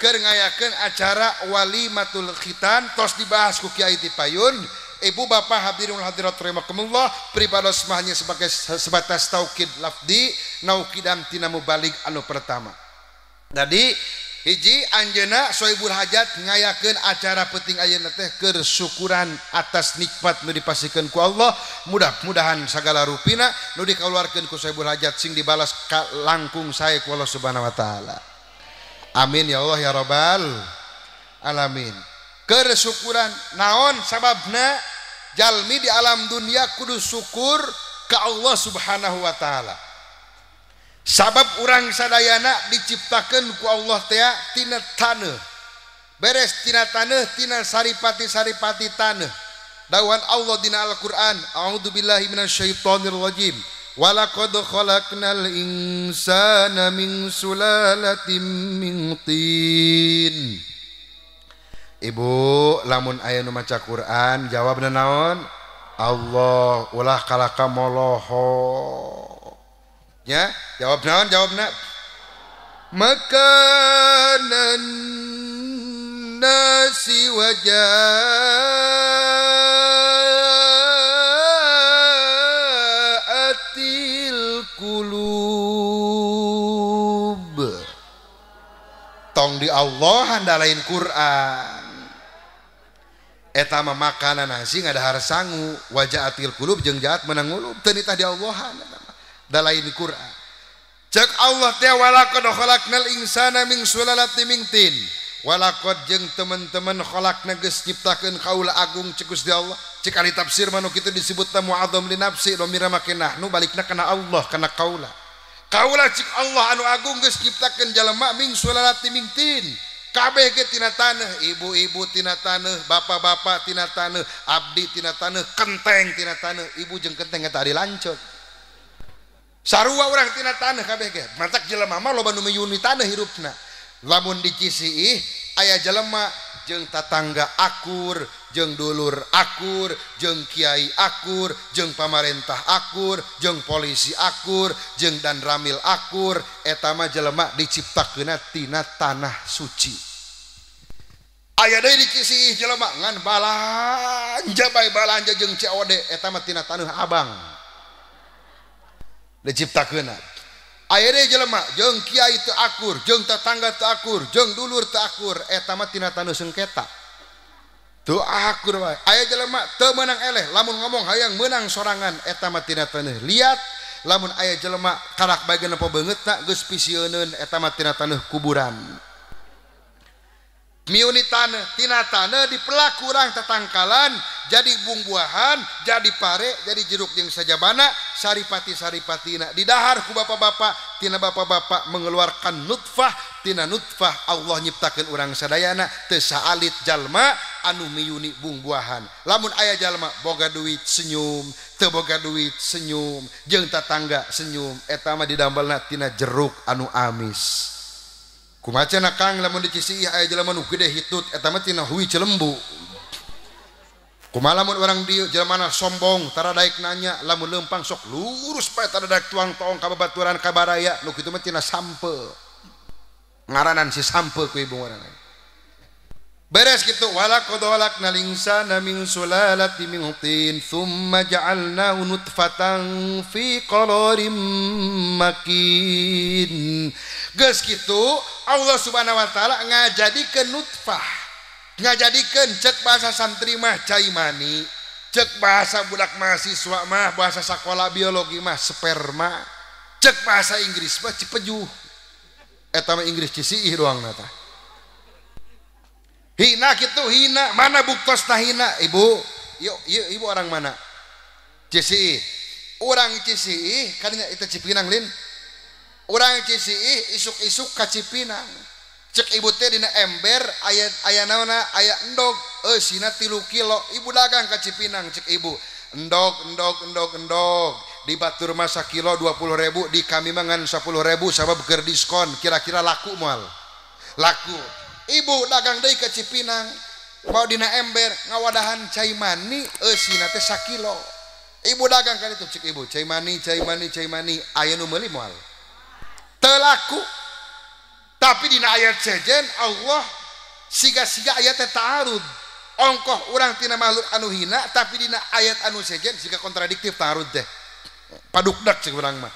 keur ngayakeun acara walimatul khitan tos dibahas ku Kiai Tipayun. Ibu bapak hadirin hadirat rahimakumullah, pribados mah hanya sebagai sebatas taukid lafdi naukidan tina mubalig anu pertama. Tadi hiji anjeunna Sohibul Hajat ngayakeun acara penting ayeuna teh keur syukuran atas nikmat nu dipasihkeun ku Allah, mudah-mudahan sagala rupina nu dikaluarkeun ku Sohibul Hajat sing dibalas ka langkung sae ku Allah Subhanahu wa taala. Amin ya Allah ya rabbal alamin. Keur syukuran naon sababna jalmi di alam dunia kudu syukur ka Allah Subhanahu wa taala. Sabab urang sadayana diciptakeun ku Allah teh tina taneuh. Beres tina taneuh tina saripati-saripati taneuh. Dawuhan Allah dina Al-Qur'an, a'udzubillahi minasyaitonir rajim. Walaqad khalaqnal insana min sulalatin min tin. Ibu lamun aya nu maca Quran jawabna naon? Allah ulah kalaka moloho. Ya, jawab naon? Jawabna makanan nasi wajaatil qulub. Tong di Allah handalain Quran. Eta mah makanan nasi ngadahar sangu, wajaatil qulub jeung jaat menang ngulub, teu nitah di Allahan eta mah. Dalain Quran. Cek Allah teh walaqad khalaqnal insana min sulalatin min tin. Walaqad jeung teman-teman khalaqna geus nyiptakeun kaula agung cek Gusti Allah. Cek ahli tafsir mah nu kitu disebutna mu'adzam li nafsi, domira make nahnu balikna kana Allah, kana kaula. Kaula cek Allah anu agung geus nyiptakeun jalema min sulalatin min tin. Kabeh ge tina taneuh, ibu-ibu tina taneuh, bapak-bapak tina taneuh, abdi tina taneuh, kenteng tina taneuh, ibu jeung kenteng eta ari lanceuk. Sarua urang tina taneuh kabeh ge. Matak jelema mah loba nu miyuni taneuh hirupna. Lamun dicisiih aya jelema jeung tatangga akur, jeung dulur akur, jeung kiai akur, jeung pamarentah akur, jeung polisi akur, jeung danramil akur, eta mah jelema diciptakeunna tina tanah suci. Aya deui dicisiih jelema ngan balanja bae balanja jeung COD, eta mah tina taneuh abang diciptakeunna. Aya deui jelema jeung kiai teu akur, jeung tetangga teu akur, jeung dulur teu akur, eta mah tina taneuh sengketa. Teu akur wae. Aya jelema teu meunang eleh, lamun ngomong hayang meunang sorangan, eta mah tina taneuh liat. Lamun aya jelema karak bae geuna beungeutna geus pisieuneuun, eta mah tina taneuh kuburan. Miuni taneuh, tina taneuh dipelak urang tetangkalan jadi bungbuahan, jadi pare, jadi jeruk jeung sajabana, saripati-saripatina didahar ku bapak-bapak, tina bapak-bapak mengeluarkan nutfah, tina nutfah Allah nyiptakeun urang sadayana teu saalit jalma anu miyuni bungbuahan. Lamun aya jalma boga duit senyum, teu boga duit senyum, jeung tatangga senyum, eta mah didambalna tina jeruk anu amis. Kumaha cenah Kang lamun di Ciseih aya jelema nu gede hitut eta mah tina hui cilembu. Kumaha lamun urang dieu jelemana sombong tara daek nanya, lamun leumpang sok lurus bae tara daek tuang toong ka babaturan ka baraya, nu kitu mah tina sampe. Ngaranan si sampe ku ibu ngaranna. Beres kitu walaqad khalaqnal insana min sulalatin min tin tsumma ja'alnahu nutfatan fi qararin makin. Geus kitu Allah Subhanahu wa taala ngajadikeun nutfah, ngajadikeun cek bahasa santri mah cai mani, cek bahasa budak mahasiswa mah bahasa sakola biologi mah sperma, cek bahasa Inggris mah cipejuh. Eta mah Inggris Ciseih doang tah. Hina kitu hina, mana buktosna hina ibu? Yuk, yuk ibu orang mana? Ciseih. Urang Ciseih kadinya itu Cipinang lin. Urang Ciseih isuk-isuk ka Cipinang. Cek ibu teh dina ember aya aya naonna aya endog eusina 3 kilo. Ibu dagang ka Cipinang cek ibu. Endog endog endog endog di batur mah sakilo 20.000, di kami mah ngan 10.000 sabab keur diskon, kira-kira laku moal? Laku. Ibu dagang deui ka Cipinang mau dina ember ngawadahan cai mani eusina teh sakilo. Ibu dagang kan itu cek ibu cai mani cai mani cai mani aya nu meuli moal? Teu laku. Tapi dina ayat sejen Allah siga-siga ayat teh ta'arud. Ongkoh urang tina makhluk anu hina tapi dina ayat anu sejen siga kontradiktif ta'arud teh. Padukdak cek urang mah.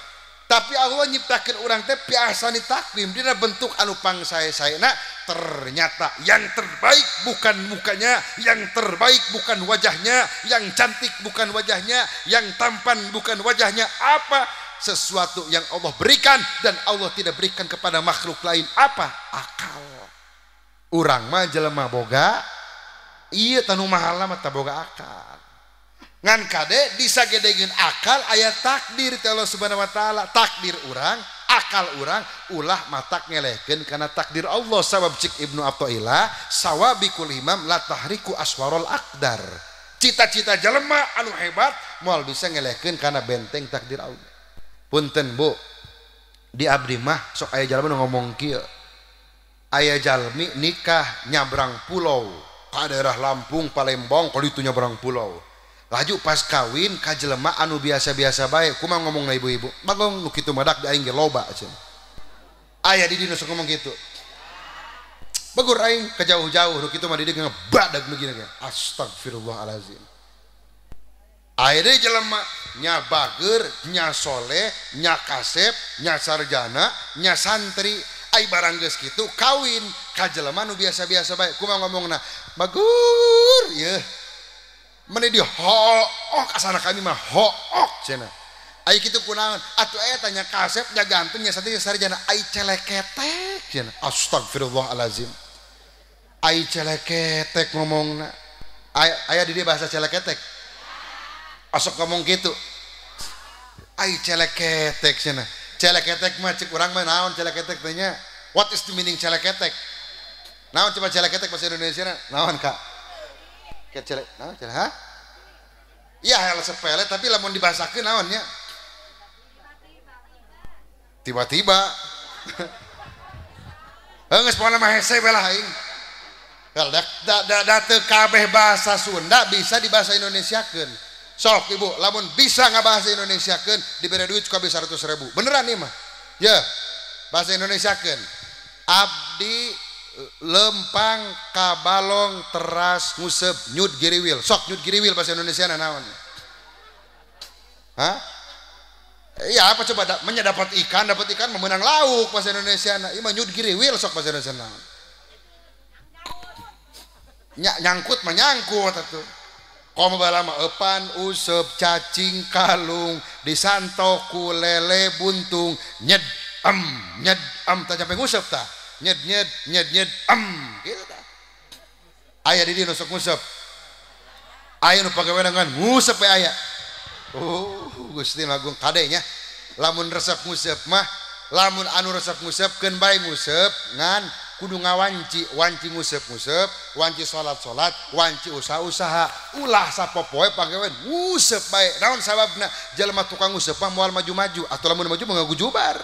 Tapi Allah nyiptakeun urang teh piasani takwim dina bentuk anu pangsae-saena. Ternyata yang terbaik bukan mukanya, yang terbaik bukan wajahnya, yang cantik bukan wajahnya, yang tampan bukan wajahnya. Apa? Sesuatu yang Allah berikan dan Allah tidak berikan kepada makhluk lain. Apa? Akal. Urang mah jelema boga ieu tanu mahala mah boga akal. Ngan kade disagedegeun akal aya takdir ti Allah Subhanahu wa taala. Takdir urang, akal urang ulah matak ngelehkeun kana takdir Allah. Sabab cik Ibnu Athaillah sawabikul imam la tahriku aswarul aqdar. Cita-cita jelema anu hebat moal bisa ngelehkeun kana benteng takdir Allah. Punten Bu, di abdi mah sok aya jalma nu ngomong kieu. Aya jalmi nikah nyabrang pulau ka daerah Lampung, Palembang, kalau itu nyabrang pulau. Laju pas kawin ka jelema anu biasa-biasa bae, kumaha ngomongna ibu-ibu? Bagong nu kitu madak di aing ge loba cenah. Aya di dieu sok ngomong kitu. Bagur aing ka jauh-jauh nu kitu mah di dieu ngebadag nu gini ge. Astagfirullahalazim. Aya deui jelema nya bager, nya soleh, nya kasep, nya sarjana, nya santri. Ai barang geus kitu kawin ka jelema nu biasa-biasa bae, kumaha ngomongna? Bagur yeuh. Meni di hook asana kami mah hook cenah. Ai kitu kunaon? Atuh eta nya kasep nya ganteng nya santri nya sarjana ai celeketek cenah. Astagfirullahalazim. Ai celeketek ngomongna. Aya di dieu bahasa celeketek. Asok ngomong kitu. Ai celeketek cenah. Celeketek mah cek urang mah naon celeketek teh nya? What is the meaning celeketek? Naon coba celeketek bahasa Indonesia na? Naon Kak? Celek, naon celek, ha? Iya hal sepele tapi lamun dibahasakeun naon nya? Tiba-tiba. Heuh geus pokona mah hese we lah aing. Da teu kabeh bahasa Sunda bisa dibahasa Indonesiakeun. Sok ibu, lamun bisa ngabahasa Indonesiakeun dibere duit kabeh 100.000. Beneran ieu mah. Ye. Bahasa Indonesiakeun. Abdi lempang kabalong teras nguseup nyud giriwil. Sok nyud giriwil bahasa Indonesia naon? Hah? Iya apa coba menya dapat ikan memenang lauk bahasa Indonesia na. Ieu mah nyud giriwil sok bahasa Indonesia naon? Nyangkut mah nyangkut atuh. Komo balama eupan useup cacing kalung disantok ku lele buntung nyed em tah sampai nguseup tah. Nyed nyed nyed nyed em gitu tah. Aya di dieu nu sok nguseup. Aya nu pagawean ngan nguseup we aya. Oh, Gusti Agung kade nya. Lamun resep nguseup mah, lamun anu resep nguseup keun bae nguseup ngan kudu ngawanci, wanci nguseup-nguseup, wanci salat-salat, wanci usaha-usaha, ulah sapopoe pagawean nguseup bae. Naon sababna? Jelema tukang nguseup mah moal maju-maju atau lamun maju mah ngagujubar.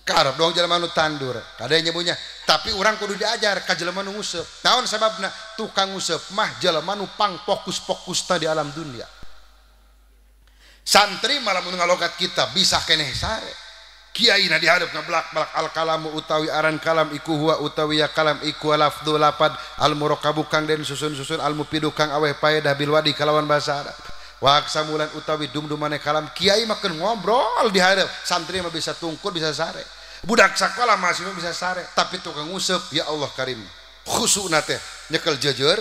Karep dong jelema nu tandur, kade nyebunya. Tapi urang kudu diajar ka jelema nu nguseup. Naon sababna? Tukang nguseup mah jelema nu pang fokus-fokusna di alam dunia. Santri malah mun ngalogat kita bisa keneh sare. Kiai na dihadap ngablak-blak al kalamu utawi aran kalam iku huwa utawi ya kalam iku lafdhu lapad al murakabu kang den susun-susun al mufidu kang aweh paedah bil wadi kalawan bahasa Arab. Wa aksamulan utawi dum-dumane kalam kiai mah keur ngobrol dihadap santri mah bisa tungkur bisa sare. Budak sakola masih bisa sare tapi tukang nguseup ya Allah karim. Khusukna teh nyekel jejer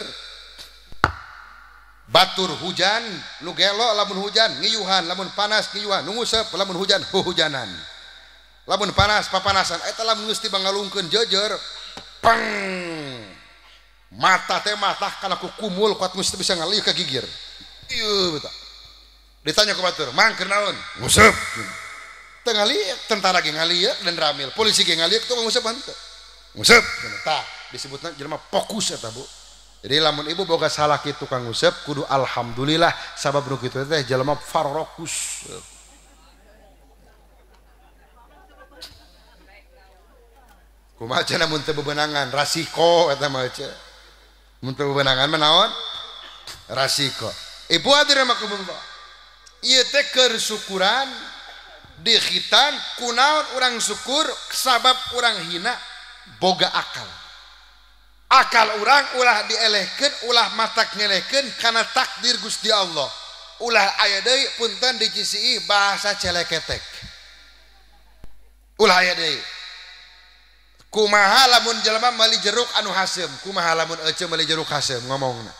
batur hujan nu gelo lamun hujan ngiyuhan lamun panas ngiyuhan nu nguseup lamun hujan huhujanan. Lamun panas papanasan eta lamun geus tiba ngalungkeun jejer peng mata teh mata kana ku kumul kuat geus bisa ngalih ka gigir. Ieu beta. Ditanya ku batur, "Mang keur naon?" Nguseup. Teu ngalieu, tentara ge ngalieu dan ramil, polisi ge ngalieu tukang nguseup henteu. Nguseup. Tah, disebutna jelema fokus eta, Bu. Jadi lamun ibu boga salaki tukang nguseup kudu alhamdulillah sabab nu kitu teh jelema farokus. Kumaha cenah mun teu bebenangan rasiko eta mah ce. Mun teu bebenangan mah naon? Rasiko. Ibu hadirin rahimakumullah. Ieu teh keur syukuran di khitan kunaon urang syukur sabab urang hina boga akal. Akal urang ulah dielehkeun, ulah matak nyelehkeun kana takdir Gusti Allah. Ulah aya deui punten di CCI bahasa celeketek. Ulah aya deui. Kumaha lamun jelema meuli jeruk anu haseum, kumaha lamun ece meuli jeruk haseum ngomongna.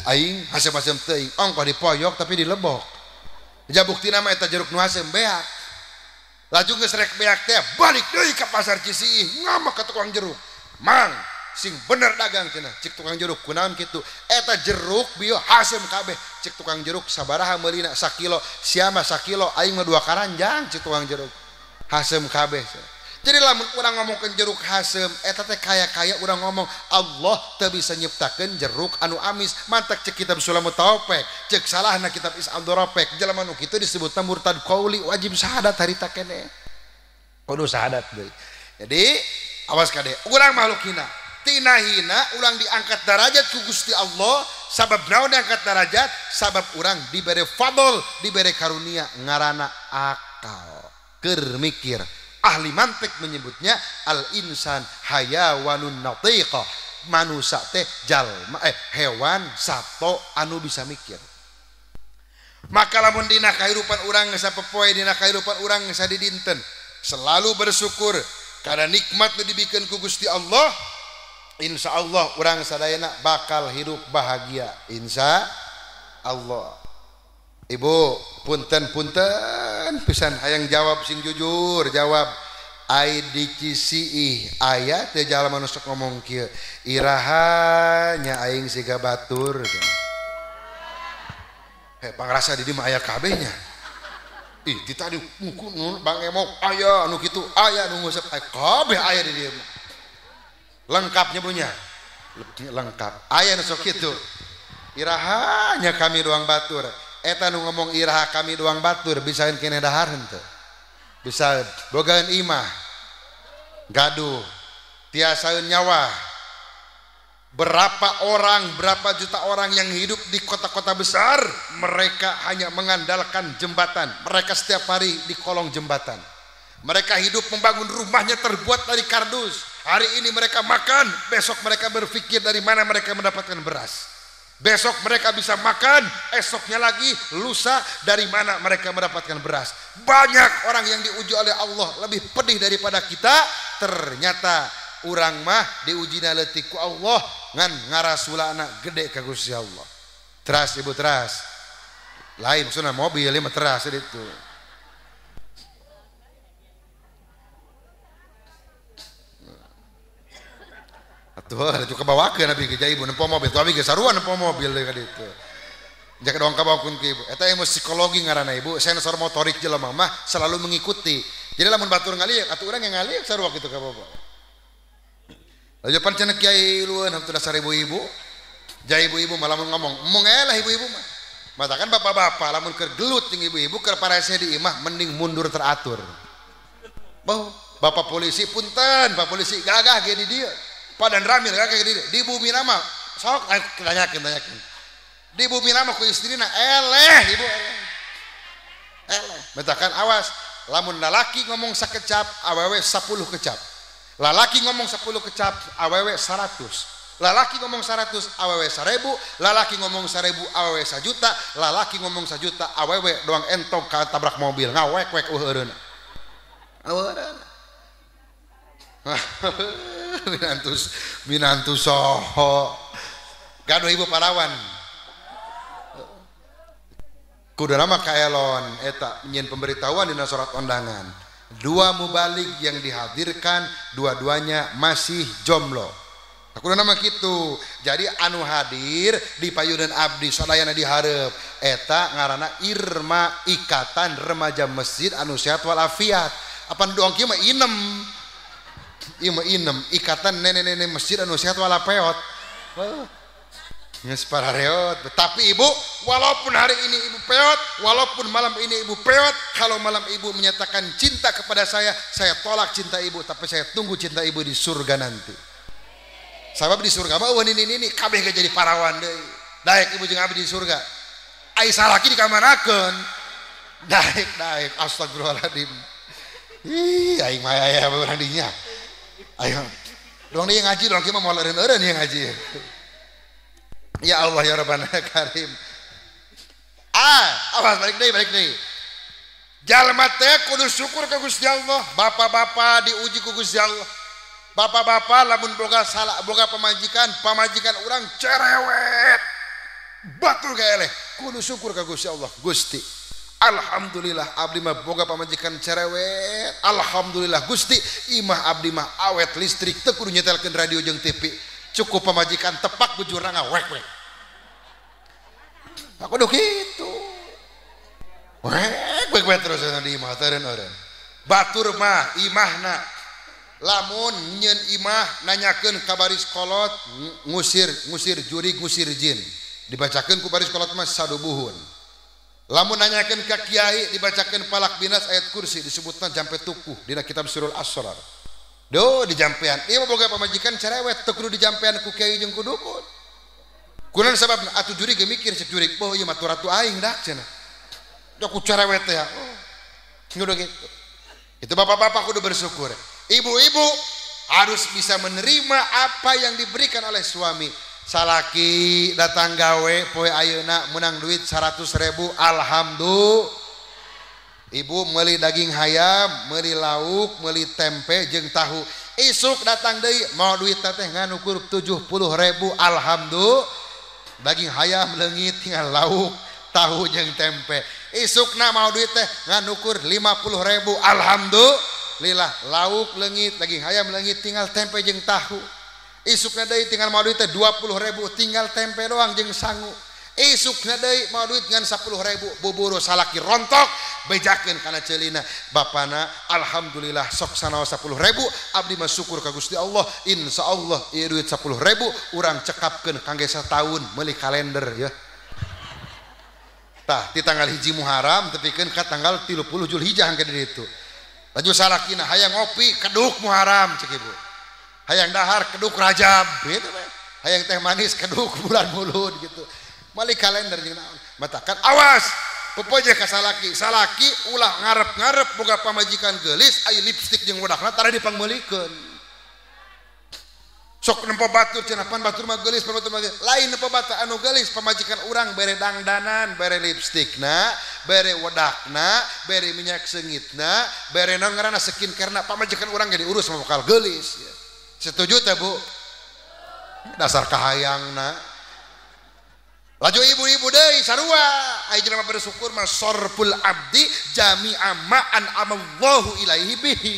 Aing haseum-haseum teuing, ongkoh dipoyok tapi dilebok. Ja buktina mah eta jeruk nu haseum beak. Laju geus rek beak teh balik deui ka pasar Cisiih ngomong ka tukang jeruk. Mang, sing bener dagang cenah, cik tukang jeruk kunaon kitu? Eta jeruk bieu haseum kabeh. Cik tukang jeruk sabaraha meulina sakilo, sia mah sakilo, aing mah 2 karanjang cik tukang jeruk. Haseum kabeh. Jadi lamun urang ngomongkeun jeruk haseum eta teh kaya-kaya urang ngomong Allah teu bisa nyiptakeun jeruk anu amis. Mantak cek kitab Sulamut Taufik, cek salahna kitab Is'abdur Rafiq, jelema nu kitu disebutna murtad qauli wajib syahadat harita keneh. Kudu syahadat deui. Jadi awas kade, urang makhluk hina. Tina hina urang diangkat derajat ku Gusti Allah, sabab naon diangkat derajat? Sabab urang dibere fadl, dibere karunia ngaranna akal. Keur mikir. Ahli mantik menyebutnya al insan hayawanun natiqa, manusia teh jalma hewan sato anu bisa mikir. Maka lamun dina kahirupan urang sapopoe dina kahirupan urang sadidinten selalu bersyukur karena nikmat nu dibikeun ku Gusti Allah, insya Allah urang sadayana bakal hidup bahagia, insya Allah. Ibu punten-punten pisan hayang jawab sing jujur jawab ai di Cisiih aya teh jalma nu sok ngomong kieu iraha nya aing siga batur he pangrasa di dieu mah aya kabeh nya ih di tadi Bang Emok aya nu kitu aya nu nguseup kabeh aya di dieu mah lengkapnya punya lengkap aya nu sok kitu iraha nya kami doang batur. Eta nu ngomong iraha kami doang batur bisaeun keneh dahar henteu bisa bogaeun imah gaduh tiasaeun nyawa. Berapa orang, berapa juta orang yang hidup di kota-kota besar, mereka hanya mengandalkan jembatan. Mereka setiap hari di kolong jembatan. Mereka hidup membangun rumahnya terbuat dari kardus. Hari ini mereka makan, besok mereka berpikir dari mana mereka mendapatkan beras. Besok mereka bisa makan, esoknya lagi lusa dari mana mereka mendapatkan beras. Banyak orang yang diuji oleh Allah lebih pedih daripada kita. Ternyata urang mah diujina leutik ku Allah ngan ngarasulana gede ka Gusti Allah. Teras ibu teras. Lain maksudna mobil ieu mah teras itu. Atuh Tuh itu kabawakeun abi ge ibu nempo mobil tuh abi ge sarua nempo mobil deui ka ditu. Jaka doang kabawakeun ku ibu. Eta ilmu psikologi ngaranna ibu, sensor motorik jelema mah selalu mengikuti. Jadi lamun batur ngaliuk atuh urang yang ngaliuk sarua kitu ka bapak. Lalu pan cenah kiai lueun atuh dasar ibu-ibu. Jai ibu-ibu malah lamun ngomong, embung eleh ibu-ibu mah. Matakan bapak-bapak lamun keur gelut jeung ibu-ibu keur parese di imah mending mundur teratur. Bau, bapak polisi punten, bapak polisi gagah ge di dieu. Padan ramil gagah ge di dieu. Di bumi nama sok tanyakeun tanyakeun. Di bumi nama ku istrina eleh ibu eleh. Eleh. Matakan awas, lamun lalaki ngomong sakecap awewe 10 kecap. Lalaki ngomong 10 kecap awewe 100. Lalaki ngomong 100 awewe 1000, lalaki ngomong 1000 awewe 1 juta, lalaki ngomong 1 juta awewe doang entog ka tabrak mobil ngawek-wek eueureuna. Eueureuna. Minantus minantu soho. Gaduh ibu parawan. Kudu nama kaelon eta nyieun pemberitahuan dina surat undangan. Dua mubalig yang dihadirkan dua-duanya masih jomblo. Aku nama gitu. Jadi anu hadir di payunan abdi sadayana dihareup eta ngaranna Irma Ikatan Remaja Masjid anu sehat walafiat. Apan doang kieu mah inem. Ieu mah inem Ikatan Nenek-nenek Masjid anu sehat walapeot. Geus parareot. Tapi ibu, walaupun hari ini ibu peot, walaupun malam ini ibu peot, kalau malam ibu menyatakan cinta kepada saya tolak cinta ibu, tapi saya tunggu cinta ibu di surga nanti. Sabab di surga mah eueuh nini-nini kabeh ge jadi parawan deui. Daek ibu jeung abdi di surga. Ai salaki dikamanakeun? Daek daek astagfirullahaladzim. Ih aing mah aya urang dinya. Ayo. Doang deui ngaji doang kieu mah moal eureun-eureun ieu ngaji. Ya Allah ya Rabbana Karim. Ah, awas balik deui balik deui. Jalma teh kudu syukur ka Gusti Allah. Bapak-bapak diuji ku Gusti Allah. Bapak-bapak lamun boga salah boga pamajikan, pamajikan urang cerewet. Batur gaeleh, kudu syukur ka Gusti Allah. Gusti, alhamdulillah abdi mah boga pamajikan cerewet. Alhamdulillah Gusti, imah abdi mah awet listrik teu kudu nyetelkeun radio jeung TV. Cukup pamajikan tepak bujurna ngawek-wek. Aku kudu kitu. Wek wek wek terus di imah teh eureun. Batur mah imahna lamun nyeun imah nanyakeun ka baris kolot ngusir ngusir jurig ngusir jin dibacakeun ku baris kolot mah sadubuhun. Lamun nanyakeun ka kiai dibacakeun palak binas ayat kursi disebutna jampe tukuh dina kitab Sirul Asrar. Duh dijampean ieu mah boga pamajikan cerewet teu kudu dijampean ku kiai jeung ku dukun. Kunaon sababna atuh jurig ge mikir cek jurig boh ieu mah ratu aing dak cenah. Da ku cerewet teh. Oh kudu kitu. Itu bapak-bapak kudu bersyukur. Ibu-ibu harus bisa menerima apa yang diberikan oleh suami. Salaki datang gawe poe ayeuna menang duit 100.000, alhamdulillah. Ibu meuli daging hayam, meuli lauk, meuli tempe jeung tahu. Isuk datang deui mau duit teh ngan ukur 70.000, alhamdulillah. Daging hayam leungit tinggal lauk, tahu jeung tempe. Isukna mau duit teh ngan ukur 50.000, alhamdulillah. Lillah lauk leungit, daging hayam leungit, tinggal tempe jeung tahu. Isukna deui tinggal mau duit teh 20.000, tinggal tempe doang jeung sangu. Isukna deui mau duit ngan 10.000, buburu salaki rontok, bejakeun kana ceulina. Bapana alhamdulillah sok sanaos 10.000, abdi mah syukur ka Gusti Allah, insyaallah ieu duit 10.000 urang cekapkeun kangge sataun meuli kalender ya. Tah di tanggal 1 Muharram tepikeun ka tanggal 30 Julhijjah angke di ditu. Laju salakina hayang ngopi keduk Muharram cek ibu. Hayang dahar keduk Rajab gitu we. Hayang teh manis keduk bulan Mulud gitu. Mali kalender jeung naon. Matakan awas pepoje ka salaki. Salaki ulah ngarep-ngarep boga pamajikan geulis aya lipstik jeung wedakna tara dipangmeulikeun. Sok nempo batur cenah pan batur mah geulis, pan batur mah geulis. Lain nempo batur anu geulis pamajikan urang bere dangdanan, bere lipstikna, bere wedakna, bere minyak seungitna, bere naon ngaranna skincare-na, pamajikan urang ge diurus mah bakal geulis. Setuju teh Bu? Dasar kahayangna. Laju ibu-ibu deui sarua, aya jelema bersyukur mah sorful abdi jami'a ma an'amallahu ilaihi bihi.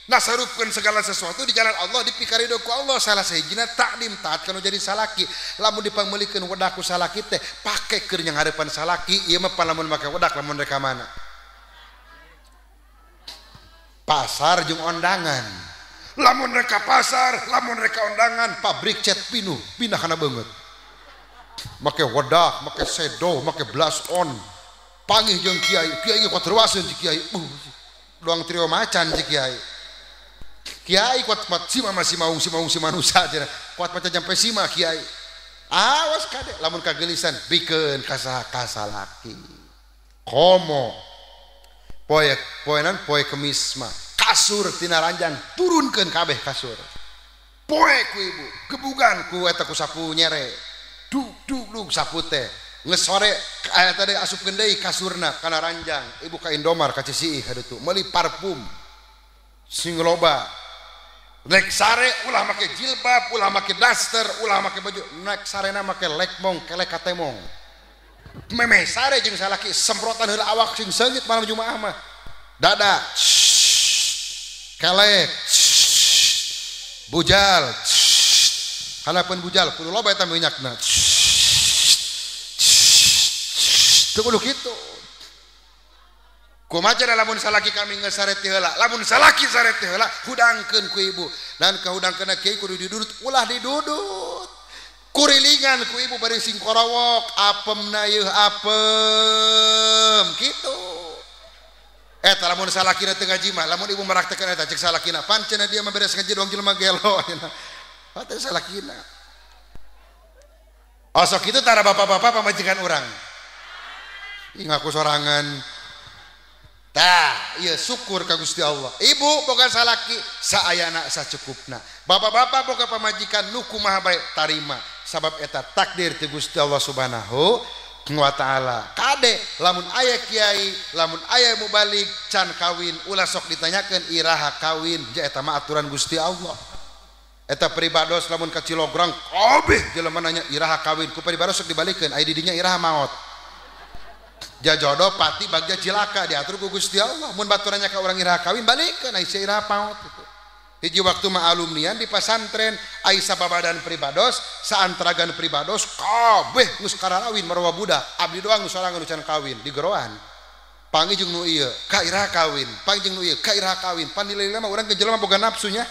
Nasarupkeun segala sesuatu di jalan Allah dipikarido ku Allah salah sahijina takdim taat kanu jadi salaki. Lamun dipangmeulikeun wedak ku salaki teh pake keur nyanghareupan salaki ieu mah lamun make wedak lamun rek ka mana? Pasar jeung ondangan. Lamun rek ka pasar, lamun rek ka ondangan, pabrik cat pinuh, pindah kana beungeut. Make wedak, make sedo, make blush on. Pangih jeung kiai, kiai ge kuat ruaseun si kiai. Doang trio macan si kiai. Kiai kuat kuat sima masih maung si maung si manusia cenah. Kuat macan sampai sima kiai. Awas kade lamun kagelisan bikeun ka saha ka salaki. Komo poe poenan poe kemis mah kasur tina ranjang turunkeun kabeh kasur. Poe ku ibu gebugan ku eta ku sapu nyere. Duk duk duk sapu teh. Geus sore aya tadi asupkeun deui kasurna kana ranjang. Ibu ka Indomar ka Cisiih ka ditu meuli parfum sing loba. Nek sare ulah make jilbab, ulah make daster, ulah make baju. Nek sarena make lekmong, kelek katemong. Memeh sare jeung salaki semprotan heula awak sing seungit malam Jumaah mah. Dada, kelek, bujal, hanapeun bujal kudu loba eta minyakna. Teu kudu kitu. Kumaha cara lamun salaki kami geus sare ti heula, lamun salaki sare ti heula hudangkeun ku ibu. Dan kahudangkeunna kiai kudu didudut, ulah didudut. Kurilingan ku ibu bari sing korowok, apemna yeuh apem kitu. Eta lamun salakina teu ngaji mah, lamun ibu meraktekeun eta cek salakina, pancen dia mah beres ngaji doang jelema gelo. Teh salakina. Osok kitu tara bapak-bapak pamajikan urang. Ih ngaku sorangan. Tah, ieu syukur ka Gusti Allah. Ibu boga salaki saayana sacukupna. Bapak-bapak boga pamajikan nu kumaha bae tarima. Sabab eta takdir ti Gusti Allah Subhanahu wa taala. Kade lamun aya kiai, lamun aya mubalig can kawin ulah sok ditanyakeun iraha kawin, ja eta mah aturan Gusti Allah. Eta pribados lamun ka Cilograng kabeh jelema nanya iraha kawin, ku pribados sok dibalikeun aya di dinya iraha maot. Jajodoh pati bagja cilaka diatur ku Gusti Allah. Mun baturannya ka urang iraha kawin balikeun ai sia iraha paot gitu. Hiji waktu mah alumnian di pasantren ai sababadan pribados, saantaragan pribados kabeh geus kararawin marwa budak. Abdi doang nu sorangan nu can kawin di geroan. Panggih jeung nu ieu ka iraha kawin, panggih jeung nu ieu ka iraha kawin. Pan nilai-nilai mah urang ge jelema boga nafsunya.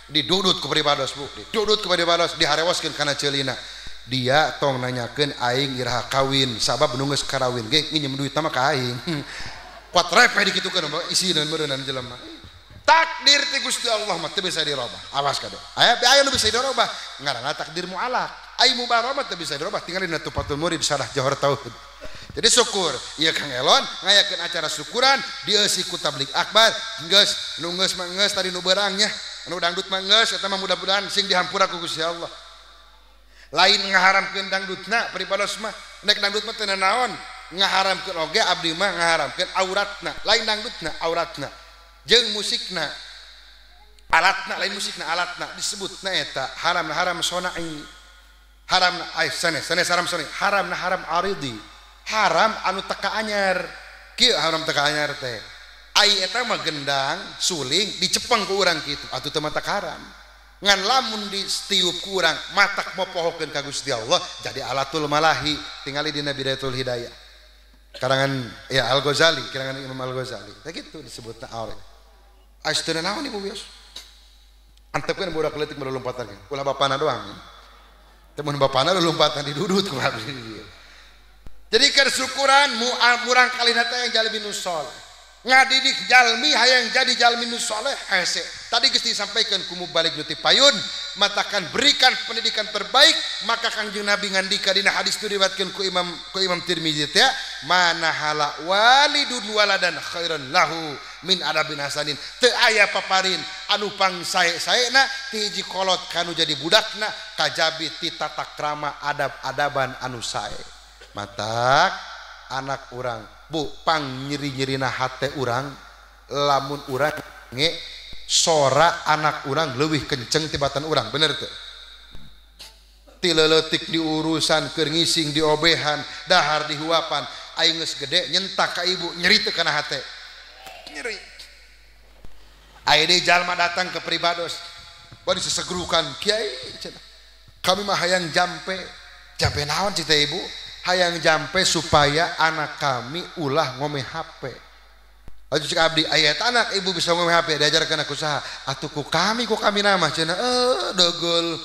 Didudut ku pribados bu, didudut ku pribados diharewoskeun kana ceulina. Dia tong nanyakeun aing iraha kawin sabab nu geus karawin ge nginjem duit mah ka aing. Kuat repeh dikitukeun isina meureunnan jelema. Takdir ti Gusti Allah mah teu bisa dirobah. Awas kade. Aya aya nu bisa dirobah ngaranna takdir mualaq. Ai mubaromah teu bisa dirobah tinggal dina Tufatul Murid Syarah Johor Tauhid. Jadi syukur ieu Kang Elon ngayakeun acara syukuran dieusi ku tabligh akbar geus nu geus mah geus tadi nu beurang nya nu dangdut mah geus eta mah mudah-mudahan sing dihampura ku Gusti Allah. Lain ngaharamkeun dangdutna pribados mah nek dangdut mah teu naon ngaharamkeun oge abdi mah ngaharamkeun auratna lain dangdutna auratna jeung musikna alatna lain musikna alatna disebutna eta haramna haram sonai haramna ai sanes sanes haram sonai haramna haram aridi haram anu teka anyar kieu haram teka anyar teh ai eta mah gendang suling dicepeng ku urang kitu atuh teu matak haram. Ngan lamun ditiup kurang matak mopohokeun ka Gusti Allah jadi alatul malahi tingali dina Bidayatul Hidayah karangan ya Al Ghazali karangan Imam Al Ghazali teh kitu disebutna aurat. Ais teu naon ibu bios antepkeun budak leutik lompatan ulah bapana doang teh mun bapana lompatan didudut ku abdi. Jadi keur syukuran murang kalina teh yang jalmi nu saleh ngadidik jalmi hayang jadi jalmi nu saleh hese. Tadi geus disampaikan ku mubalig nu ti payun matakan berikan pendidikan terbaik maka Kangjeng Nabi ngandika dina hadis nu diriwayatkeun ku Imam Tirmizi teh manahala walidun waladan khairan lahu min adabin hasanin teu aya paparin anu pangsae-saena ti hiji kolot kanu jadi budakna kajabi ti tata krama adab-adaban anu sae. Matak anak urang bu pang nyeri-nyerina hate urang lamun urang nge sora anak urang leuwih kenceng tibatan urang bener teu ti leuletik diurusan keur ngising diobehan dahar dihuapan aing geus gede nyentak ka ibu nyeri teu kana hate nyeri. Aya deui jalma datang ke pribados bari sesegrukan kiai cenah kami mah hayang jampe. Jampe naon cita ibu? Hayang jampe supaya anak kami ulah ngome HP. Atuh cek abdi aya anak ibu bisa ngome HP diajarkeun ku saha? Atuh ku kami nama cenah degel.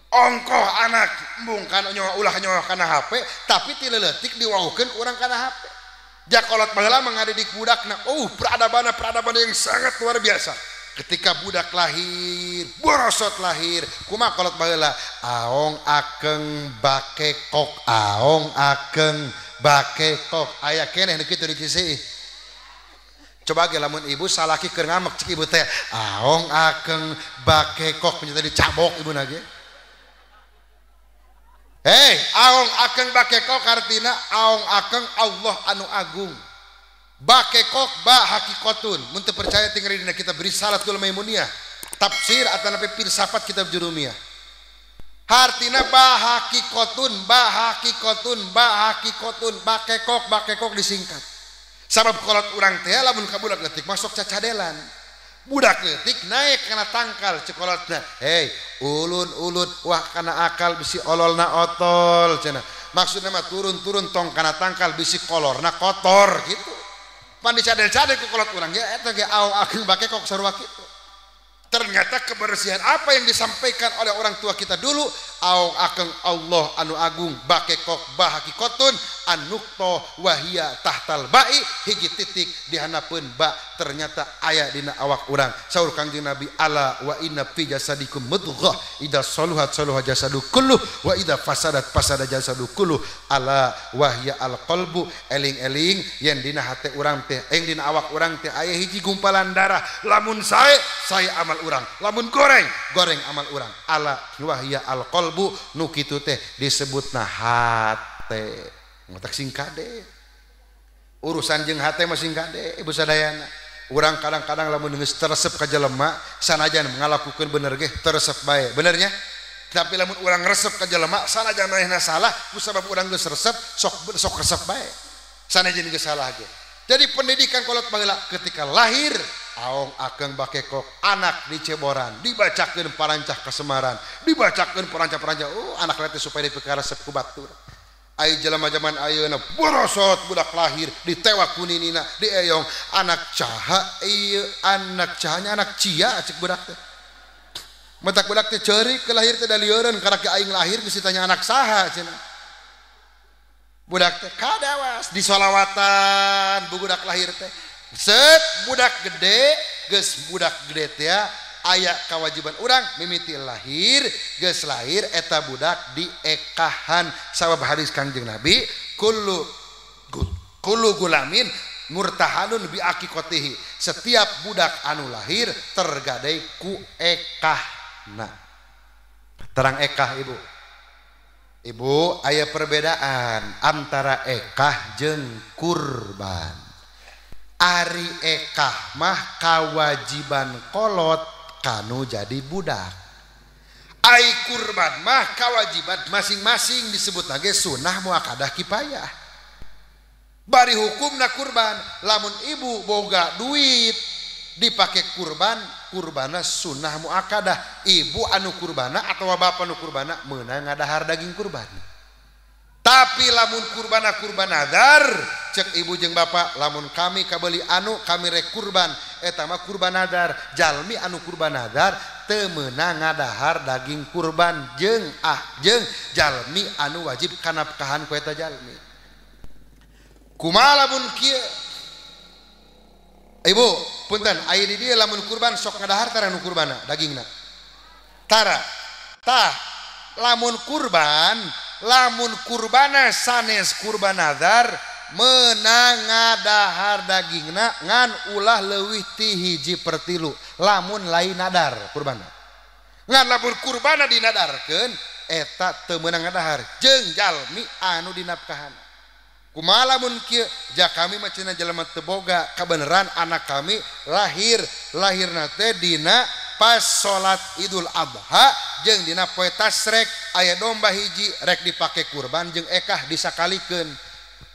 Ongkoh anak embung kana nyawa ulah nyawa kana HP tapi ti leutik diwaukeun ku urang kana HP. Jakolot baheula mangadidik budakna, oh peradaban yang sangat luar biasa. Ketika budak lahir, borosot lahir, kumaha kolot baheula? Aong akeng bakekok, aong akeng bakekok. Aya keneh nu kitu di Ciseih. Coba ge lamun ibu salaki keur ngamek cek ibu teh, aong akeng bakekok menjadi dicabok ibu na ge. Hei, aong akeng bakekok artina aong akeng Allah anu agung. Bakekok ba hakikotun. Mun teu percaya tinggal dina kitab Risalatul Maimuniyah, tafsir atanapi filsafat kitab Jurumiyah. Hartina ba hakikotun, ba hakikotun, ba hakikotun, bakekok, bakekok disingkat. Sabab kolot urang teh lamun ka budak leutik masuk cacadelan. Budak leutik naik kana tangkal cekolotna. Hei, ulun-ulun wah kana akal bisi ololna otol cenah. Maksudna mah turun-turun tong kana tangkal bisi kolorna kotor gitu. Pan dicadel-cadel ku kolot urang ge eta ge aong akeng bakekok sarua kitu. Ternyata kebersihan apa yang disampaikan oleh orang tua kita dulu, aong akeng Allah anu agung bakekok bahakikotun anukto wahia tahtal ba'i hiji titik dihanapeun ba ternyata aya dina awak urang. Saur Kangjeng Nabi ala wa inna fi jasadikum mudghah idza saluhat saluha jasadu kullu wa idza fasadat fasada jasadu kullu ala wahia al qalbu. Eling-eling yen dina hate urang teh eng dina awak urang teh aya hiji gumpalan darah lamun sae sae amal urang, lamun goreng goreng amal urang. Ala wahia al qalbu nu kitu teh disebutna hate. Ngotak sing kade urusan jeung hate mah sing kade ibu sadayana. Urang kadang-kadang lamun geus teresep ka jelema sanajan ngalakukeun bener ge teresep bae benernya. Tapi lamun urang resep ka jelema sanajan manehna salah ku sabab urang geus resep sok sok resep bae sanajan geus salah ge. Jadi pendidikan kolot baheula ketika lahir aong akeng bakekok anak diceboran dibacakeun parancah kasemaran dibacakeun parancah-parancah oh anak teh supaya dipikaresep ku batur. Ai jelema zaman ayeuna borosot budak lahir ditewak ku ninina dieyong anak caha ieu anak cahanya anak cia cek budak teh. Matak budak teh ceurik ke lahir teh da lieureun karak aing lahir geus ditanya anak saha cenah. Budak teh kadawas disolawatan budak lahir teh. Set budak gede geus budak gede teh aya kewajiban urang mimiti lahir geus lahir eta budak diekahan sabab hadis Kangjeng Nabi kullu kullu gulamin murtahanun bi aqiqatihi setiap budak anu lahir tergadai ku ekahna. Terang ekah ibu. Ibu aya perbedaan antara ekah jeung kurban. Ari ekah mah kawajiban kolot kanu jadi budak. Ai kurban mah kawajiban masing-masing disebut lagi sunnah muakadah kipayah. Bari hukumna kurban lamun ibu boga duit dipake kurban kurbana sunnah muakadah. Ibu anu kurbana atau bapak anu kurbana meunang ngadahar daging kurban. Tapi lamun kurbana kurban nadar cek ibu jeung bapak lamun kami kabeli anu kami rek kurban eta mah kurban nadar. Jalmi anu kurban nadar teu meunang ngadahar daging kurban jeung jeung jalmi anu wajib kanapkahan ku eta jalmi. Kumaha lamun kieu ibu punten aya di dieu lamun kurban sok ngadahar tara nu kurbana dagingna tara. Tah lamun kurban lamun kurbana sanes kurban nadar menang ngadahar dagingna ngan ulah leuwih ti hiji pertilu lamun lain nadar kurbana. Ngan lamun kurbana dinadarkeun eta teu meunang ngadahar jeung jalmi anu dinapkahan. Kumaha lamun kieu ja kami mah cenah jelema teu boga kabeneran anak kami lahir lahirna teh dina pas salat Idul Adha jeung dina poe tasrek aya domba hiji rek dipake kurban jeung ekah disakalikeun.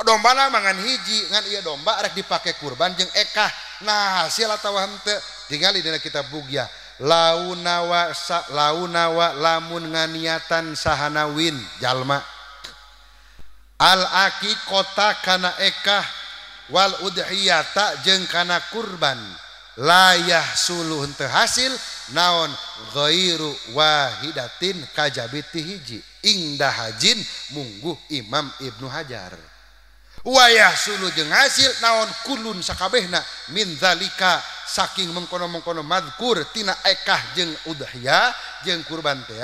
Dombana mangan hiji ngan ieu domba rek dipake kurban jeung ekah. Nah hasil atawa henteu Tingali dina kitab Bugyah launawa launawa lamun nganiatan sahanawin jalma al aqiqata kana ekah wal udhiyata jeung kana kurban layah suluh henteu hasil naon ghairu wahidatin kajabiti hiji ingdah hajin mungguh Imam Ibnu Hajar wayah suluh jeung hasil naon kulun sakabehna min zalika saking mengkono-mengkono madkur tina ekah jeung udhiyah jeung kurban teh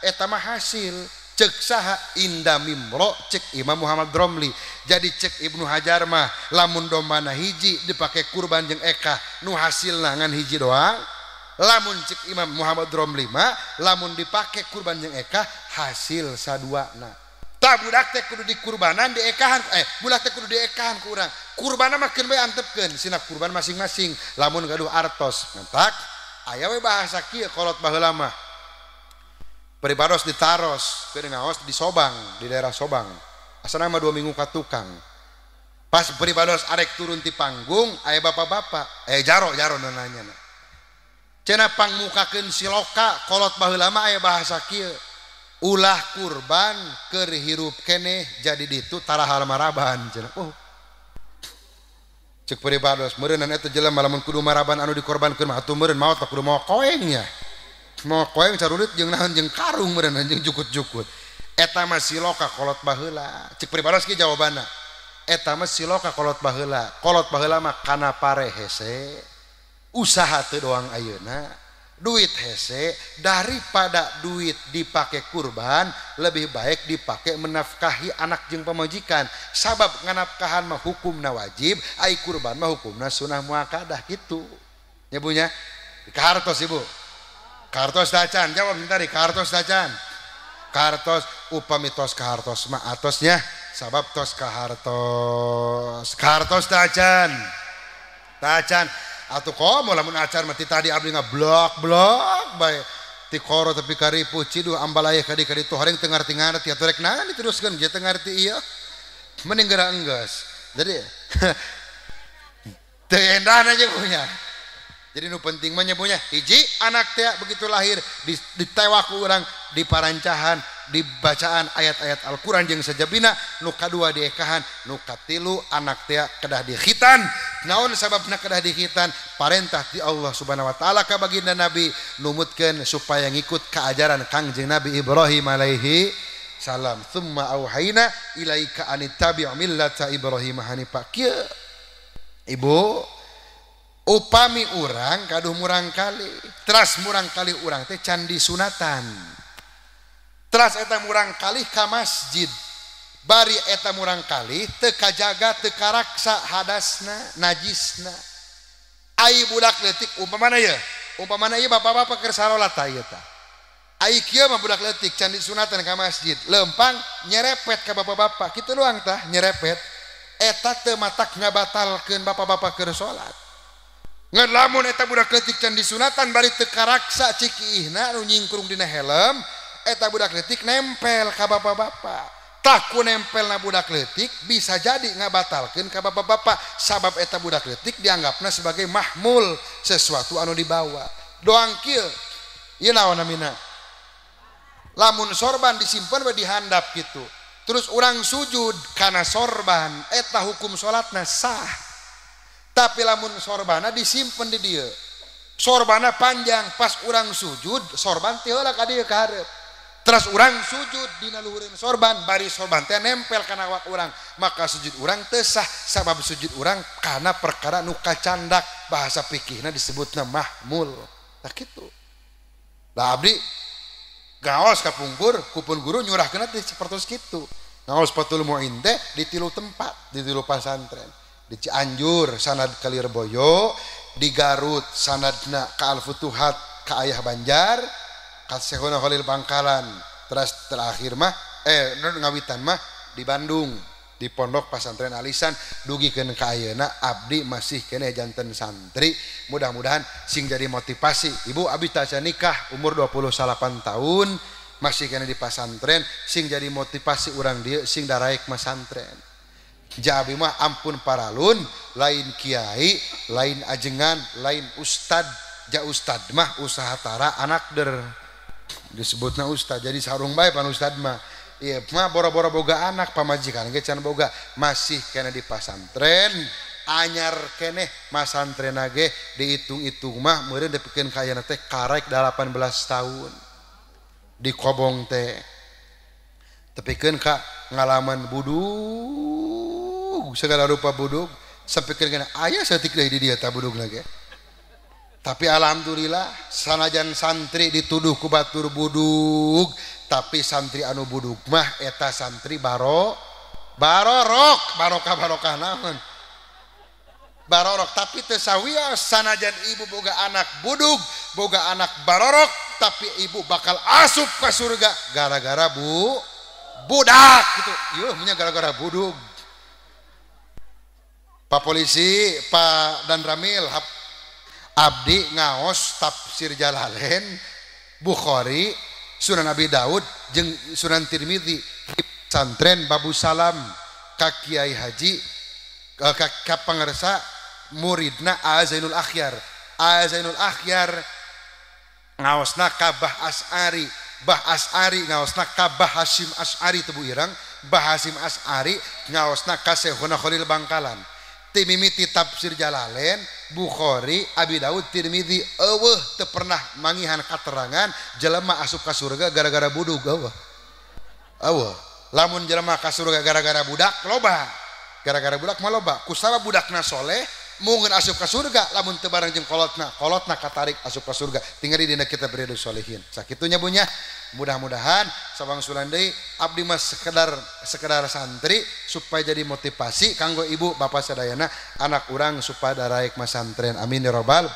eta mah hasil cek saha inda mimro cek Imam Muhammad Romli. Jadi cek Ibnu Hajar mah lamun dombana hiji dipake kurban jeung ekah nu hasilna ngan hiji doang. Lamun cek Imam Muhammad Romli mah lamun dipake kurban jeung ekah hasil saduana. Tah budak teh kudu dikurbanan diekahan budak teh kudu diekahan ku urang. Kurbanna mah keun bae antepkeun sina kurban masing-masing lamun gaduh artos. Mentak aya we bahasa kieu kolot baheula mah. Peribados ditaros, keur ngaos di Sobang, di daerah Sobang. Asana mah 2 minggu ka tukang. Pas peribados arek turun ti panggung, aya bapak-bapak, jaro jaro nu nanya. Cenah pangmukakeun siloka kolot baheula mah aya bahasa kieu. Ulah kurban keur hirup keneh jadi ditu tarahal maraban cenah. Oh. Cek peribados meureunnan eta jelema lamun kudu maraban anu dikorbankeun mah atuh meureun maot kudu mawa koeng nya. Mau koeng carulit jeung naon jeung karung meureun jeung jukut-jukut. Eta mah siloka kolot baheula. Cek pribados ki jawabanna. Eta mah siloka kolot baheula. Kolot baheula mah kana pare hese, usaha teu doang ayeuna, duit hese daripada duit dipake kurban lebih baik dipake menafkahi anak jeung pamajikan. Sabab nganafkahan mah hukumna wajib, ai kurban mah hukumna sunah muakkadah kitu. Nya Bu nya? Kahartos Ibu. Kartos tacan, jawab tadi kartos tacan. Kartos upami tos kahartos mah atosnya sabab tos kahartos. Kartos tacan. Tacan atuh komo lamun acan mah ti tadi abdi ngablok-blok bae. Ti koro tapi karipu ciduh ambalaya kadi kadi tu haring teu ngarti-ngarti atuh rek naon diteruskeun ge teu ngarti ieu. Mending geura enggeus. Jadi teu endahna aja punya. Jadi nu penting mah nya hiji anak teh begitu lahir ditewak ku urang di parancahan dibacaan ayat-ayat Al-Qur'an jeung sajabina, nu kadua diekahan, nu katilu anak teh kedah dikhitan. Naon sababna kedah dikhitan? Parentah ti Allah Subhanahu wa taala ka baginda Nabi numutkeun supaya ngikut kaajaran Kangjeng Nabi Ibrahim alaihi salam. Tsumma auhayna ilaika anittabi' millata Ibrahim hanifa. Kieu Ibu upami urang gaduh murang kali teras murang kali urang teh candi sunatan teras eta murang kali ka masjid bari eta murang kali teu kajaga teu karaksa hadasna najisna ai budak leutik umpamana ieu umpamana ieu bapak-bapak keur sarolat tah ieu tah ai kieu mah budak leutik candi sunatan ka masjid lempang nyerepet ka bapak-bapak kitu doang tah nyerepet eta teu matak ngabatalkeun bapak-bapak keur salat. Ngan lamun eta budak leutik can disunatan bari teu karaksa cikiihna nu nyingkrung dina helm eta budak leutik nempel ka bapak-bapak. Tah ku nempelna budak leutik bisa jadi ngabatalkeun ka bapak-bapak sabab eta budak leutik dianggapna sebagai mahmul sesuatu anu dibawa. Doang kieu ieu naon namina? Lamun sorban disimpen we dihandap kitu. Terus urang sujud kana sorban eta hukum salatna sah. Tapi lamun sorbana disimpen di dia sorbana panjang pas urang sujud sorban teh heula ka dieu ka hareup terus urang sujud dina luhureun sorban bari sorban teh nempel kana awak urang maka sujud urang teu sah sabab sujud urang kana perkara nu kacandak bahasa fikihna disebutna mahmul tah kitu. Lah abdi gaos ka pungkur kupun guru nyurahkeun teh sapertos kitu ngaos Fathul Muin teh di tilu tempat di tilu pasantren. Di Cianjur sanad Kalirboyo, di Garut sanadna ka Al-Futuhat ka Ayah Banjar, ka Syekhona Khalil Bangkalan, terus terakhir mah ngawitan mah di Bandung di Pondok Pasantren Alisan dugikeun ka ayeuna abdi masih keneh janten santri. Mudah-mudahan sing jadi motivasi. Ibu abdi taca nikah umur 28 tahun masih keneh di pasantren sing jadi motivasi urang dieu sing daraek masantren. Jabi mah ampun paralun lain kiai lain ajengan lain ustad Ja ustad mah usaha tara anak der disebutna ustad jadi sarung bae pan ustad mah. Ieu mah boro-boro boga anak pamajikan ge can boga masih kena di pasantren anyar keneh masantren ge dihitung-hitung mah meureun dipikeun ka ayeuna teh karek 18 tahun di kobong teh tepikeun ka ngalaman budug segala rupa budug sapikeun kana aya saeutik deui di dieu ta budugna ge. Tapi alhamdulillah sanajan santri dituduh ku batur budug tapi santri anu budug mah eta santri barorok barokah barokah naon barorok tapi teu sawios sanajan ibu boga anak budug boga anak barorok tapi ibu bakal asup ke surga gara-gara budak gitu. Ieu nya gara-gara budug. Pak polisi, Pak Dan Ramil, abdi ngaos tafsir Jalalain, Bukhari, Sunan Abi Daud jeung Sunan Tirmidzi, pesantren Babu Salam ka Kiai Haji ka pangersa muridna Azainul Akhyar. Azainul Akhyar ngaosna ka Bah As'ari, Bah As'ari ngaosna ka Bah Hasyim As'ari teu Bu Irang, Bah Hasyim As'ari ngaosna ka Syekhuna Khalil Bangkalan. Timimiti tafsir Jalalain, Bukhari, Abi Daud, Tirmidzi eueuh teu pernah mangihan katerangan jelema asup ka surga gara-gara budug eueuh. Eueuh, lamun jelema ka surga gara-gara budak loba. Gara-gara budak mah loba. Kusabab budakna soleh mungkin asup ka surga lamun teu bareng jeung kolotna, kolotna katarik asup ka surga. Tinggal di dina kitab Riyadhus Shalihin. Sakitunya bunya. Mudah-mudahan sabang sulan deui abdi mah sekedar santri supaya jadi motivasi kanggo ibu bapak sadayana anak urang supaya daraek masantren. Amin ya robbal.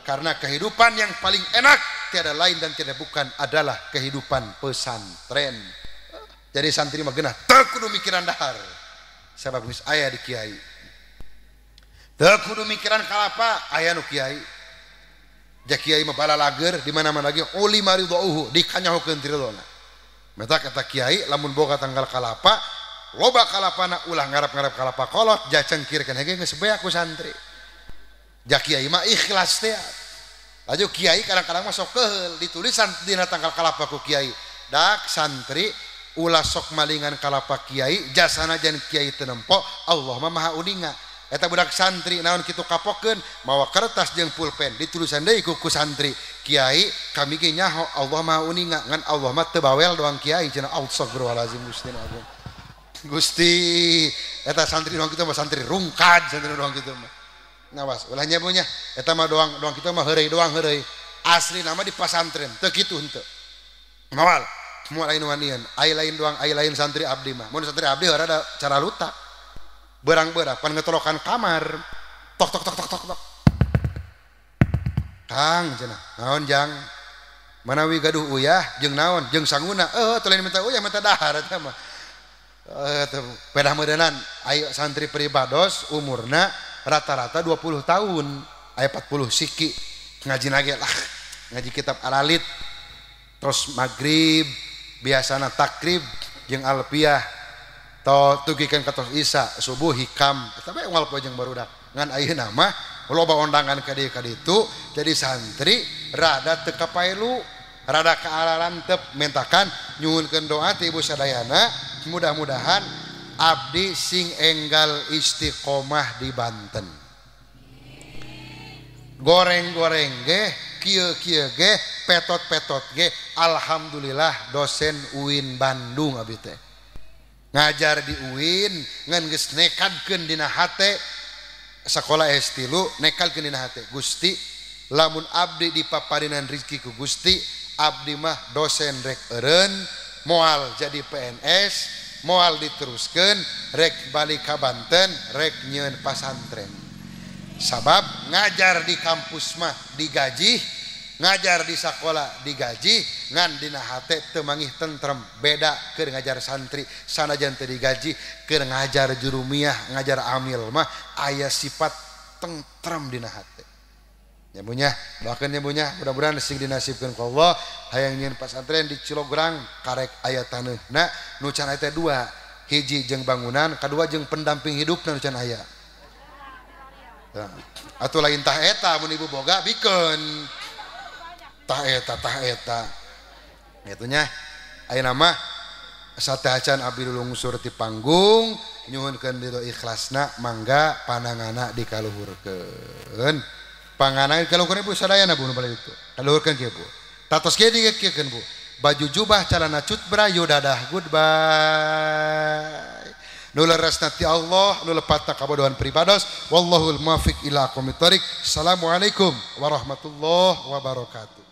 Karena kehidupan yang paling enak tiada lain dan tidak bukan adalah kehidupan pesantren. Jadi santri mah geunah teu kudu mikiran dahar sabab geus aya di kiai. Teu kudu mikiran kalapa aya nu kiai. Ja kiai mah balalager di mana-mana lagi uli maridauhu dikanyahokeun ridona. Meta kata kiai lamun boga tanggal kalapa loba kalapana ulah ngarap-ngarap kalapa kolot ja cengkirkeun hege geus beak ku santri. Ja kiai mah ikhlas teh. Laju kiai kadang-kadang mah sok keheul ditulisan dina tanggal kalapa ku kiai. Dak santri ulah sok malingan kalapa kiai jasana jan kiai teu nempo Allah mah maha uninga. Eta budak santri naon kitu kapokeun mawa kertas jeung pulpen ditulisan deui ku santri kiai kami ge nyaho Allah maha uninga ngan Allah mah teu bawel doang kiai cenah. Astagfirullahalazim Gusti agung. Gusti eta santri doang kitu mah santri rungkad santri doang kitu mah. Ngawas ulah nya punya eta mah doang doang kitu mah heureuy doang heureuy asli nama di pasantren teu kitu henteu. Mawal moal lain wanian ai lain doang ai lain santri abdi mah mun santri abdi ada cara lutak berang-berang pan ngetolokan kamar tok tok tok tok tok tok Kang cenah naon jang manawi gaduh uyah jeung naon jeung sanguna teu lain minta uyah minta dahar eta mah teu pedah meureunnan ayo santri pribados umurna rata-rata 20 tahun aya 40 siki ngaji nage lah ngaji kitab Al-Alit terus maghrib biasana takrib jeung alfiah to tugikeun ka tos isa subuh hikam eta bae unggal poe jeung barudak ngan ayeuna mah loba ondangan ka dieu ka ditu jadi santri rada teu kapailu rada kaalarantep mentakan nyuhunkeun doa ti ibu sadayana mudah-mudahan abdi sing enggal istiqomah di Banten goreng-goreng ge kieu-kieu ge petot-petot ge alhamdulillah dosen UIN Bandung abdi teh ngajar di UIN ngan geus nekadkeun dina hate sakola S3 nekadkeun dina hate Gusti lamun abdi dipaparinan rezeki ku Gusti abdi mah dosen rek eureun moal jadi PNS moal diteruskeun rek balik ka Banten rek nyieun pasantren sabab ngajar di kampus mah digaji ngajar di sekolah digaji ngan dina hate teu mangih tentrem beda keur ngajar santri sanajan teu digaji keur ngajar jurumiyah ngajar amil mah aya sifat tentrem dina hate nya bunya doakeun nya bunya mudah-mudahan sing dinasibkeun ku Allah hayang nyieun pasantren di Cilograng karek aya taneuhna nu can aya teh dua hiji jeung bangunan kadua jeung pendamping hidupna nu can aya. Atuh lain tah eta mun ibu boga bikeun. Tah eta tah eta. Kitu nya. Ayeuna mah satacan abdi lungsur ti panggung nyuhunkeun ridho ikhlasna mangga panangana dikaluhurkeun. Panganana dikaluhurkeun ibu sadayana bu nu balik itu. Kaluhurkeun kieu bu. Tatos kieu dikiekeun bu. Baju jubah calana cut brayo dadah goodbye. Nu leresna ti Allah, nu lepatna kabodohan pribados. Wallahul muwaffiq ila aqwamit thoriq. Assalamualaikum warahmatullahi wabarakatuh.